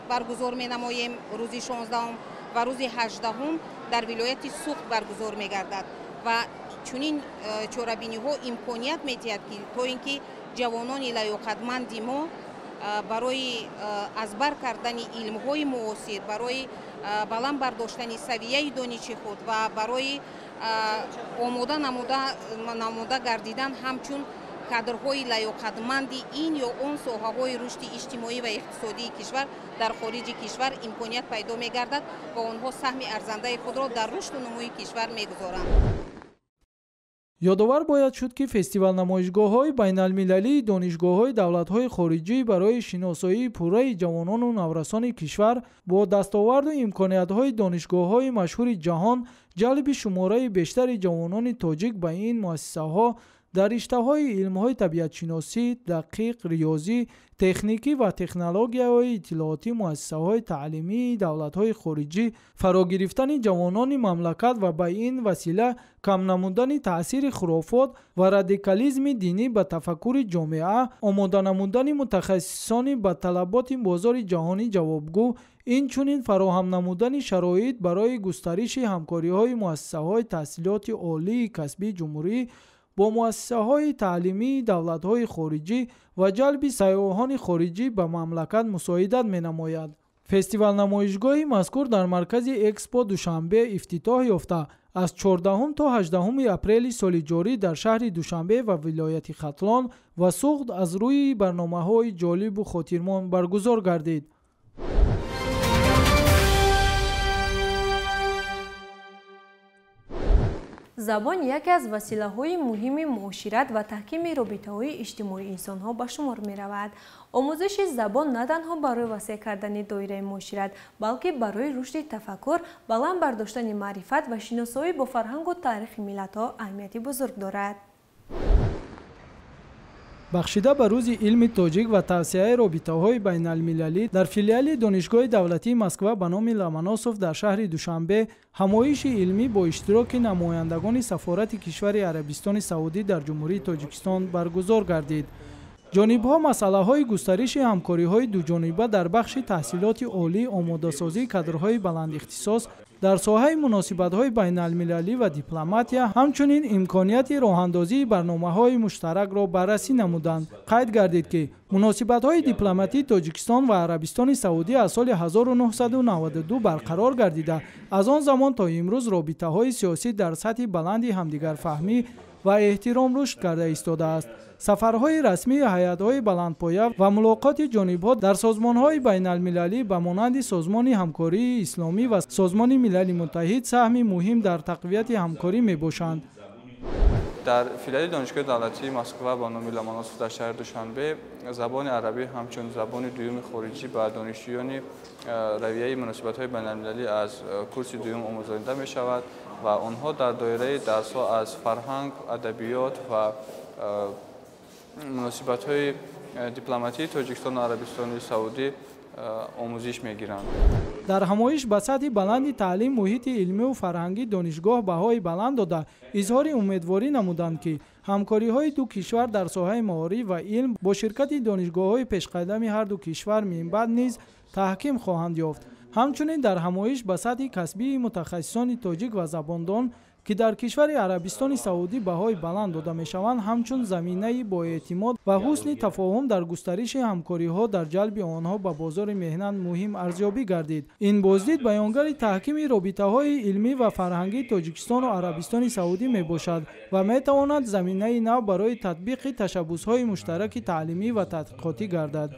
баргузор менамоем рӯзи 16 ва рӯзи 18 дар вилояти Суғд баргузор мегардад. Ва чунин чорабиниҳо имконият медиҳад, ки то ин ки ҷавонони лаёқатманди мо барои аз бар кардани илмҳои муосир, барои баланд бардоштани савияи дониши худ ва барои омода намуда гардидан ҳамчун кадрҳои лаёқатманди ин ё он соҳаҳои рушди иҷтимоӣ ва иқтисодии кишвар дар хориҷи кишвар имконият пайдо мегардад ва онҳо саҳми арзандаи худро дар рушду нумӯи кишвар мегузоранд. Ёдовар бояд шуд, ки фестивал-намоишгоҳҳои байналмилалии донишгоҳҳои давлатҳои хориҷӣ барои шиносоии пурраи ҷавонону наврасони кишвар бо дастоварду имкониятҳои донишгоҳҳои машҳури ҷаҳон, ҷалби шумораи бештари ҷавонони тоҷик ба ин муассисаҳо дар риштаҳои илмҳои табиатшиносӣ, дақиқ, риёзӣ, техникӣ ва технологияҳои иттилоотӣ муассисаҳои таълимии давлатҳои хориҷӣ, фаро гирифтани ҷавонони мамлакат ва ба ин васила кам намудани таъсири хурофот ва радикализми динӣ ба тафаккури ҷомеа, омода намудани мутахассисони ба талаботи бозори ҷаҳонӣ ҷавобгӯ, инчунин фароҳам намудани шароит барои густариши ҳамкориҳои муассисаҳои таҳсилоти олии касбии ҷумҳурӣ бо муассисаҳои таълимии давлатҳои хориҷӣ ва ҷалби сайёҳони хориҷӣ ба мамлакат мусоидат менамояд. Фестивал-намоишгоҳи мазкур дар маркази Экспо Душанбе ифтитоҳ ёфта, аз 14 то 18 апрели соли ҷорӣ дар шаҳри Душанбе ва вилояти Хатлон ва Суғд аз рӯи барномаҳои ҷолибу хотирмон баргузор гардид. Забон яке аз василаҳои муҳими муошират ва таҳкими робитаҳои иҷтимоии инсонҳо ба шумор меравад. Омӯзиши забон на танҳо барои васеъ кардани доираи муошират, балки барои рушди тафаккур, баланд бардоштани маърифат ва шиносоӣ бо фарҳангу таърихи миллатҳо аҳамияти бузург дорад. Бахшида ба рӯзи илми тоҷик ва тавсеаи робитаҳои байналмилалӣ дар филиали Донишгоҳи давлатии Москва ба номи Ломоносов дар шаҳри Душанбе ҳамоиши илмӣ бо иштироки намояндагони сафорати кишвари Арабистони Саудӣ дар Ҷумҳурии Тоҷикистон баргузор гардид. Ҷонибҳо масъалаҳои густариши ҳамкориҳои дуҷониба дар бахши таҳсилоти олӣ, омодасозии кадрҳои баландихтисос дар соҳаи муносибатҳои байналмилалӣ ва дипломатия, ҳамчунин имконияти роҳандозии барномаҳои муштаракро баррасӣ намуданд. Қайд гардид, ки муносибатҳои дипломатии Тоҷикистон ва Арабистони Саудӣ аз соли 1992 барқарор гардида, аз он замон то имрӯз робитаҳои сиёсӣ дар сатҳи баланди ҳамдигарфаҳмӣ ва эҳтиром рушд карда истодааст. Сафарҳои расмии ҳайатҳои баландпоя ва мулоқоти ҷонибҳо дар созмонҳои байналмилалӣ ба монанди Созмони ҳамкории исломӣ ва Созмони Милали Муттаҳид саҳми муҳим дар тақвияти ҳамкорӣ мебошанд. Дар филиали Донишгоҳи давлатии Москва ба номи Ломоносов дар шаҳри Душанбе забони арабӣ ҳамчун забони дуюми хориҷӣ ба донишҷӯёни равияи муносибатҳои байналмилалӣ аз курси дуюм омӯзонида мешавад ва онҳо дар доираи дарсҳо аз фарҳанг, адабиёт ва муносибатҳои дипломатии Тоҷикистон ва Арабистони Саудӣ омӯзиш мегиранд. Дар ҳамоиш ба сатҳи баланди таълим, муҳити илмиву фарҳангии донишгоҳ баҳои баланд дода, изҳори умедворӣ намуданд, ки ҳамкориҳои ду кишвар дар соҳаи маориф ва илм бо ширкати донишгоҳҳои пешқадами ҳар ду кишвар минбаъд низ таҳким хоҳанд ёфт. Ҳамчунин дар ҳамоиш ба сатҳи касбии мутахассисони тоҷик ва забондон, ки дар кишвари Арабистони Саудӣ баҳои баланд дода мешаванд, ҳамчун заминаи боэътимод ва ҳусни тафоҳум дар густариши ҳамкориҳо дар ҷалби онҳо ба бозори меҳнат муҳим арзёбӣ гардид. Ин боздид баёнгари таҳкими робитаҳои илмӣ ва фарҳангии Тоҷикистону Арабистони Саудӣ мебошад ва метавонад заминаи нав барои татбиқи ташаббусҳои муштараки таълимӣ ва тадқиқотӣ гардад.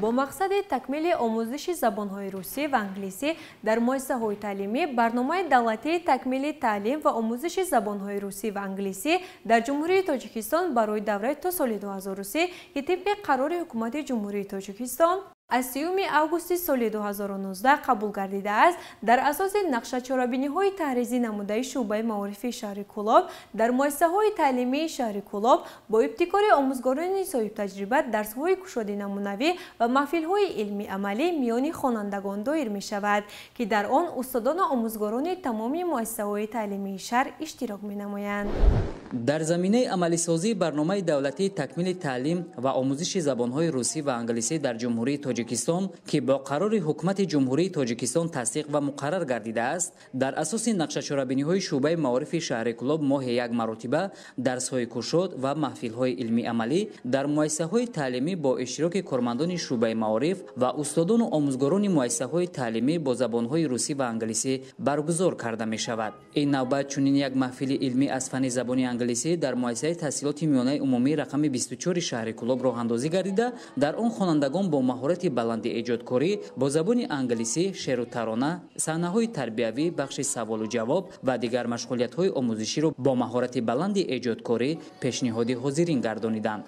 Бо мақсади такмили омӯзиши забонҳои русӣ ва англисӣ дар муассисаҳои таълимӣ барномаи давлатии такмили таълим ва омӯзиши забонҳои русӣ ва англисӣ дар Ҷумҳурии Тоҷикистон барои давраи то соли 2030, ки тибқи қарори Ҳукумати Ҷумҳурии Тоҷикистон аз 3 августи соли 2019 қабул гардидааст, дар асоси нақшачорабиниҳои таҳризӣ намудаи шӯъбаи маорифи шаҳри Кӯлоб дар муассисаҳои таълимии шаҳри Кӯлоб бо ибтикори омӯзгорони соҳибтаҷриба дарсҳои кушоди намунавӣ ва маҳфилҳои илмӣ-амалӣ миёни хонандагон доир мешавад, ки дар он устодону омӯзгорони тамоми муассисаҳои таълимии шаҳр иштирок менамоянд. Дар заминаи амалисозии барномаи давлатии такмили таълим ва омӯзиши забонҳои русӣ ва англисӣ дар Ҷумҳурии Тоҷикистон, ки бо қарори Ҳукумати Ҷумҳурии Тоҷикистон тасдиқ ва муқаррар гардидааст, дар асоси нақшачорабиниҳои шӯъбаи маорифи шаҳри Кӯлоб моҳе як маротиба дарсҳои кушод ва маҳфилҳои илмӣ-амалӣ дар муассисаҳои таълимӣ бо иштироки кормандони шӯъбаи маориф ва устодону омӯзгорони муассисаҳои таълимӣ бо забонҳои русӣ ва англисӣ баргузор карда мешавад. Ин навбат чунин як маҳфили илмӣ аз фанни забони англисӣ дар муассисаи таҳсилоти миёнаи умумӣ рақами 24 шаҳри Кӯлоб роҳандозӣ гардида, дар он хонандагон бо маҳорати баланди эҷодкорӣ бо забони англисӣ, шеъру тарона, саҳнаҳои тарбиявӣ, бахши саволу ҷавоб ва дигар машғулиятҳои омӯзиширо бо маҳорати баланди эҷодкорӣ пешниҳоди ҳозирин гардониданд.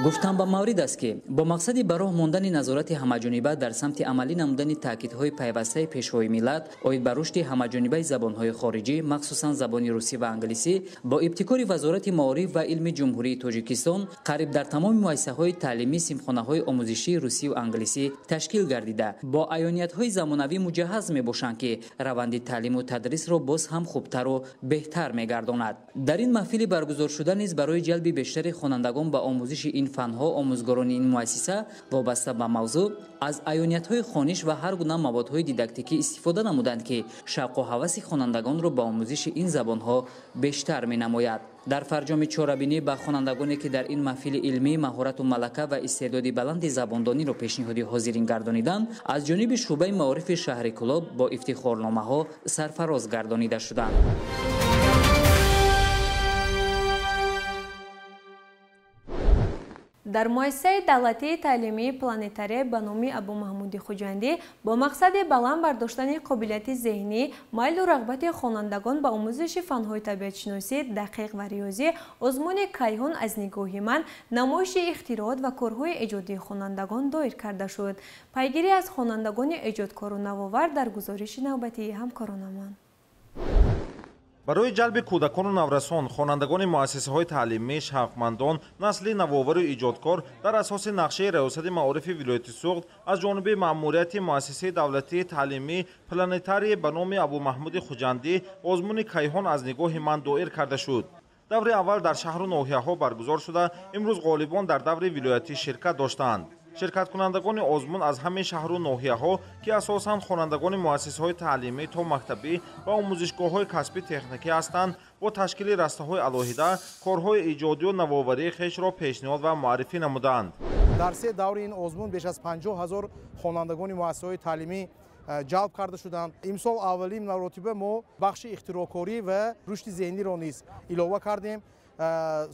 Гуфтан ба маврид аст, ки бо мақсади ба роҳ мондани назорати ҳамаҷониба дар самти амалӣ намудани таъкидҳои пайвастаи Пешвои миллат оид ба рушди ҳамаҷонибаи забонҳои хориҷӣ, махсусан забони русӣ ва англисӣ, бо ибтикори Вазорати маориф ва илми Ҷумҳурии Тоҷикистон қариб дар тамоми муассисаҳои таълимӣ синфхонаҳои омӯзишии русию англисӣ ташкил гардида, бо аёниятҳои замонавӣ муҷаҳҳаз мебошанд, ки раванди таълиму тадрисро боз ҳам хубтару беҳтар мегардонад. Дар ин маҳфили баргузоршуда низ барои ҷалби бештари хонандагон ба омӯзиши ин фанҳо омӯзгорони ин муассиса вобаста ба мавзӯъ аз аёниятҳои хониш ва ҳар гуна маводҳои дидактикӣ истифода намуданд, ки шавқу ҳаваси хонандагонро ба омӯзиши ин забонҳо бештар менамояд. Дар фарҷоми чорабинӣ ба хонандагоне, ки дар ин маҳфили илмӣ маҳорату малака ва истеъдоди баланди забондониро пешниҳоди ҳозирин гардониданд, аз ҷониби шӯъбаи маорифи шаҳри Кӯлоб бо ифтихорномаҳо сарфароз гардонида шуданд. Дар муассисаи давлатии таълимии планетария ба номи Абумаҳмуди Хуҷандӣ бо мақсади баланд бардоштани қобилияти зеҳнӣ, майлу рағбати хонандагон ба омӯзиши фанҳои табиатшиносӣ, дақиқ ва риёзӣ, озмуни «Кайҳон аз нигоҳи ман», намоиши ихтироот ва корҳои эҷодии хонандагон доир карда шуд. Пайгирӣ аз хонандагони эҷодкору навовар дар гузориши навбатии ҳамкоронамон. Барои ҷалби кӯдакону наврасон, хонандагони муассисаҳои таълимӣ, шавқмандон, насли навовару иҷодкор дар асоси нақшаи Раёсати маорифи вилояти Суғд аз ҷониби маъмурияти муассисаи давлатии таълимии планетарии ба номи Абумаҳмуди Хуҷандӣ озмуни «Кайҳон аз нигоҳи ман» доир карда шуд. Даври аввал дар шаҳру ноҳияҳо баргузор шуда, имрӯз ғолибон дар даври вилоятӣ ширкат доштанд. Ширкаткунандагони озмун аз ҳамин шаҳру ноҳияҳо, ки асосан хонандагони муассисаҳои таълимӣ то мактабӣ ва омӯзишгоҳҳои касби техникӣ ҳастанд, бо ташкили растаҳои алоҳида корҳои иҷодию навоварии хешро пешниҳод ва муаррифӣ намуданд. Дар се даври ин озмун беш аз 50 ҳазор хонандагони муассисаҳои таълимӣ ҷалб карда шуданд. Имсол аввалин маротиба мо бахши ихтироъкорӣ ва рушди зеҳниро низ илова кардем.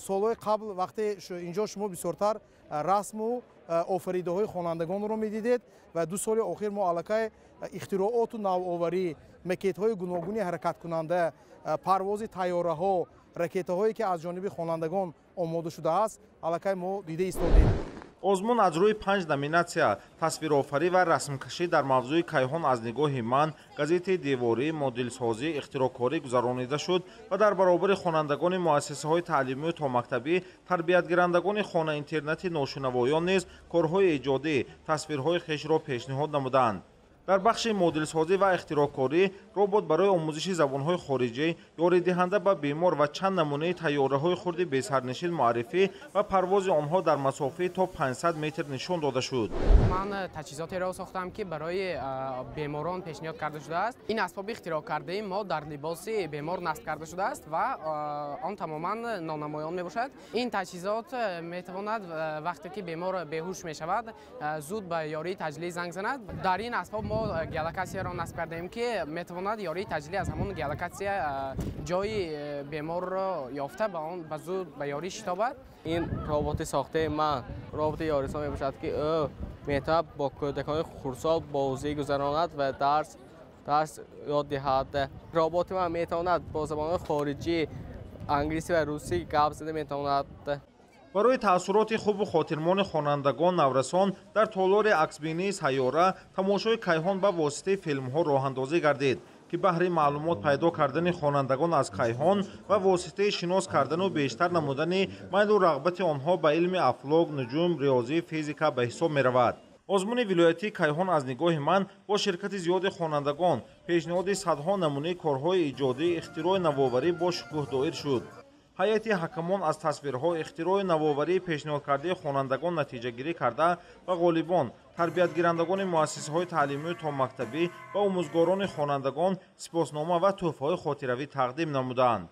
Солҳои қабл вақте инҷо шумо бисёртар расму офаридаҳои хонандагонро медидед ва 2 соли охир мо аллакай ихтирооту навоварӣ, макетҳои гуногуни ҳаракаткунанда, парвози тайёраҳо, ракетаҳое ки аз ҷониби хонандагон омода шудааст, аллакай мо дида истодем. Озмун аз рӯи 5 номинатсия тасвирофарӣ ва расмкашӣ дар мавзӯи «Кайҳон аз нигоҳи ман», газетаи деворӣ, моделсозӣ, ихтироъкорӣ гузаронида шуд ва дар баробари хонандагони муассисаҳои таълимию томактабӣ, тарбиятгирандагони хона-интернати ношунавоён низ корҳои эҷодӣ, тасвирҳои хешро пешниҳод намуданд. Дар бахши моделсозӣ ва ихтироъкорӣ робот барои омӯзиши забонҳои хориҷӣ, ёридиҳанда ба бемор ва чанд намунаи тайёраҳои хурди бесарнишин муаррифӣ ва парвози онҳо дар масофаи то 500 метр нишон дода шуд. Ман таҷҳизотеро сохтам, ки барои беморон пешниҳод карда шудааст. Ин асбоби ихтироъ кардаи мо дар либоси бемор насб карда шудааст ва он тамоман нонамоён мебошад. Ин таҷҳизот метавонад вақте ки бемор беҳуш мешавад, зуд ба ёрии таҷлӣ занг занад. Дар ин асбоб мо геолокатсияро насб кардаем, ки метавонад ёрии таҷлӣ аз ҳамон геолокатсия ҷои беморро ёфта ба он ба зуд ба ёрӣ шитобад. Ин роботи сохтаи ман роботи ёрисон мебошад, ки ӯ метавонад бо кӯдакони хурдсол бозӣ гузаронад ва дарс ёд диҳад. Роботи ман метавонад бо забонҳои хориҷӣ, англисӣ ва русӣ гап зада метавонад. Барои таассуроти хубу хотирмони хонандагон, наврасон дар толори аксбинии сайёра тамошои кайҳон ба воситаи филмҳо роҳандозӣ гардид, ки баҳри маълумот пайдо кардани хонандагон аз кайҳон ва воситаи шинос кардану бештар намудани майлу рағбати онҳо ба илми афлок, нуҷум, риёзӣ, физика ба ҳисоб меравад. Озмуни вилоятии «Кайҳон аз нигоҳи ман» бо ширкати зиёди хонандагон, пешниҳоди садҳо намунаи корҳои иҷодӣ, ихтирои навоварӣ бо шукӯҳ доир шуд. Ҳайати ҳакамон аз тасвирҳо, ихтирои навоварии пешниҳодкардаи хонандагон натиҷагирӣ карда ва ғолибон, тарбиятгирандагони муассисаҳои таълимию томактабӣ ва омӯзгорони хонандагон сипоснома ва тӯҳфаҳои хотиравӣ тақдим намуданд.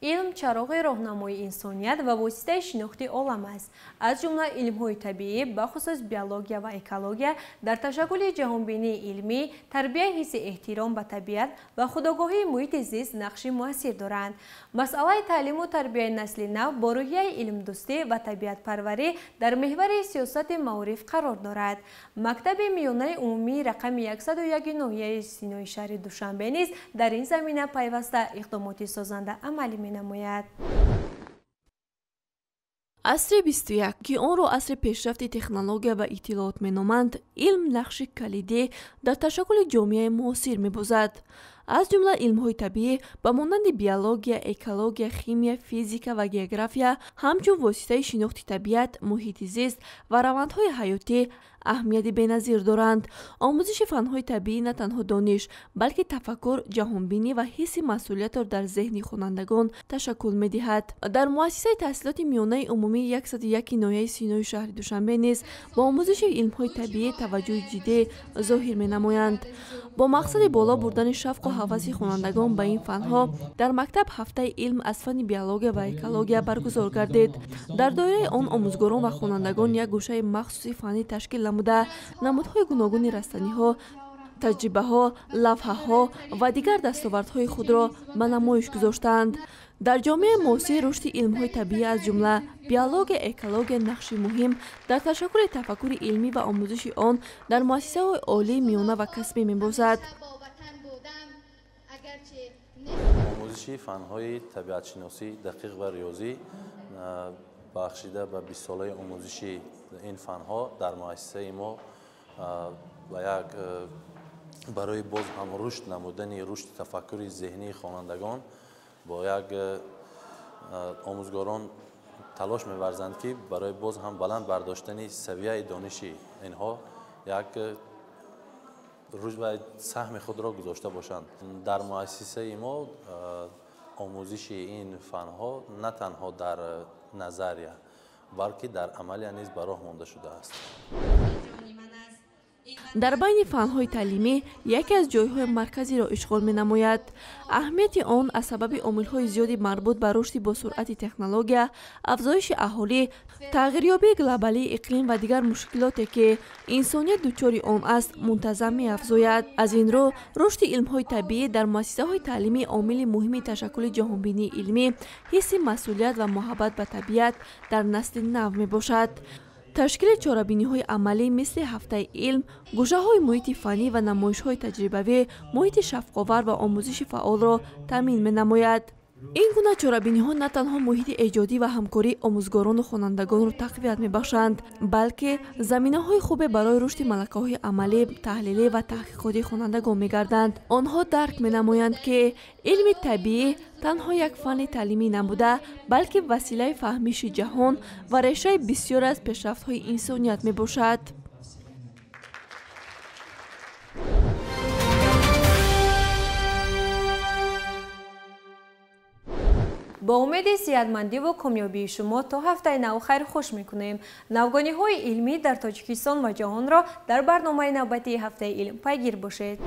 Илм Илм чароғи роҳнамои инсоният ва воситаи шинохти олам аст. Аз ҷумла илмҳои табиӣ, бахусус биология ва экология, дар ташаккули ҷаҳонбинии илмӣ, тарбияи ҳисси эҳтиром ба табиат ва худогоҳии муҳити зист нақши муассир доранд. Масъалаи таълиму тарбияи насли нав бо рӯҳияи илмдӯстӣ ва табиатпарварӣ дар меҳвари сиёсати маориф қарор дорад. Мактаби миёнаи умумии рақами 101 ноҳияи Синои шаҳри Душанбе низ дар ин замина пайваста иқдомоти созанда амалӣ менамояд. Асри 21, ки онро асри пешрафти технология ва иттилоот меноманд, илм нақши калидӣ дар ташаккули ҷомеаи муосир мебозад. Аз ҷумла илмҳои табиӣ ба монанди биология, экология, химия, физика ва география ҳамчун воситаи шинохти табиат, муҳити зист ва равандҳои ҳаётӣ аҳамияти беназир доранд. Омӯзиши фанҳои табиӣ на танҳо дониш, балки тафаккур, ҷаҳонбинӣ ва ҳисси масъулиятро дар зеҳни хонандагон ташаккул медиҳад. Дар муассисаи таҳсилоти миёнаи умумии 101 ноҳияи Синои шаҳри Душанбе низ ба омӯзиши илмҳои табиӣ таваҷҷӯҳи ҷиддӣ зоҳир менамоянд. Бо мақсади боло бурдани шавқу ҳаваси хонандагон ба ин фанҳо дар мактаб ҳафтаи илм аз фанни биология ва экология баргузор гардид. Дар доираи он омӯзгорон ва хонандагон як гӯшаи махсуси фаннӣ ташкил намуда, намудҳои гуногуни растаниҳо, таҷрибаҳо, лавҳаҳо ва дигар дастовардҳои худро ба намоиш гузоштанд. Дар ҷомеаи муосир рушди илмҳои табиӣ аз ҷумла биология, экология нақши муҳим дар ташаккули тафаккури илмӣ ва омӯзиши он дар муассисаҳои олӣ, миёна ва касбӣ мебозад. Омӯзиши фанҳои табиатшиносӣ, дақиқ ва риёзӣ бахшида ба 20 солаи омӯзиши ин фанҳо дар муассисаи мо ба як барои боз ҳам рушд намудани рушди тафаккури зеҳнии хонандагон бо як омӯзгорон талош меварзанд, ки барои боз ҳам баланд бардоштани савияи дониши инҳо як рушд ва саҳми худро гузошта бошанд. Дар муассисаи мо омӯзиши ин фанҳо на танҳо дар назария, балки дар амалия низ ба роҳ монда шудааст. Дар байни фанҳои таълимӣ яке аз ҷойҳои марказиро ишғол менамояд. Аҳамияти он аз сабаби омилҳои зиёди марбут ба рушди босуръати технология, афзоиши аҳолӣ, тағйирёбии глобалии иқлим ва дигар мушкилоте, ки инсоният дучори он аст, мунтазам меафзояд. Аз ин рӯ рушди илмҳои табиӣ дар муассисаҳои таълимӣ омили муҳими ташаккули ҷаҳонбинии илмӣ, ҳисси масъулият ва муҳаббат ба табиат дар насли нав мебошад. Ташкили чорабиниҳои амалӣ мисли ҳафтаи илм, гӯшаҳои муҳити фаннӣ ва намоишҳои таҷрибавӣ муҳити шафқовар ва омӯзиши фаъолро таъмин менамояд. Ин гуна чорабиниҳо на танҳо муҳити эҷодӣ ва ҳамкории омӯзгорону хонандагонро тақвият мебахшанд, балки заминаҳои хубе барои рушди малакаҳои амалӣ, таҳлилӣ ва таҳқиқотии хонандагон мегарданд. Онҳо дарк менамоянд, ки илми табиӣ танҳо як фанни таълимӣ набуда, балки василаи фаҳмиши ҷаҳон ва решаи бисёре аз пешрафтҳои инсоният мебошад. Бо умеди сиҳатмандиву комёбии шумо то ҳафтаи нав хайрхуш мекунем. Навгониҳои илмӣ дар Тоҷикистон ва ҷаҳонро дар барномаи навбатии ҳафтаи илм пайгир бошед.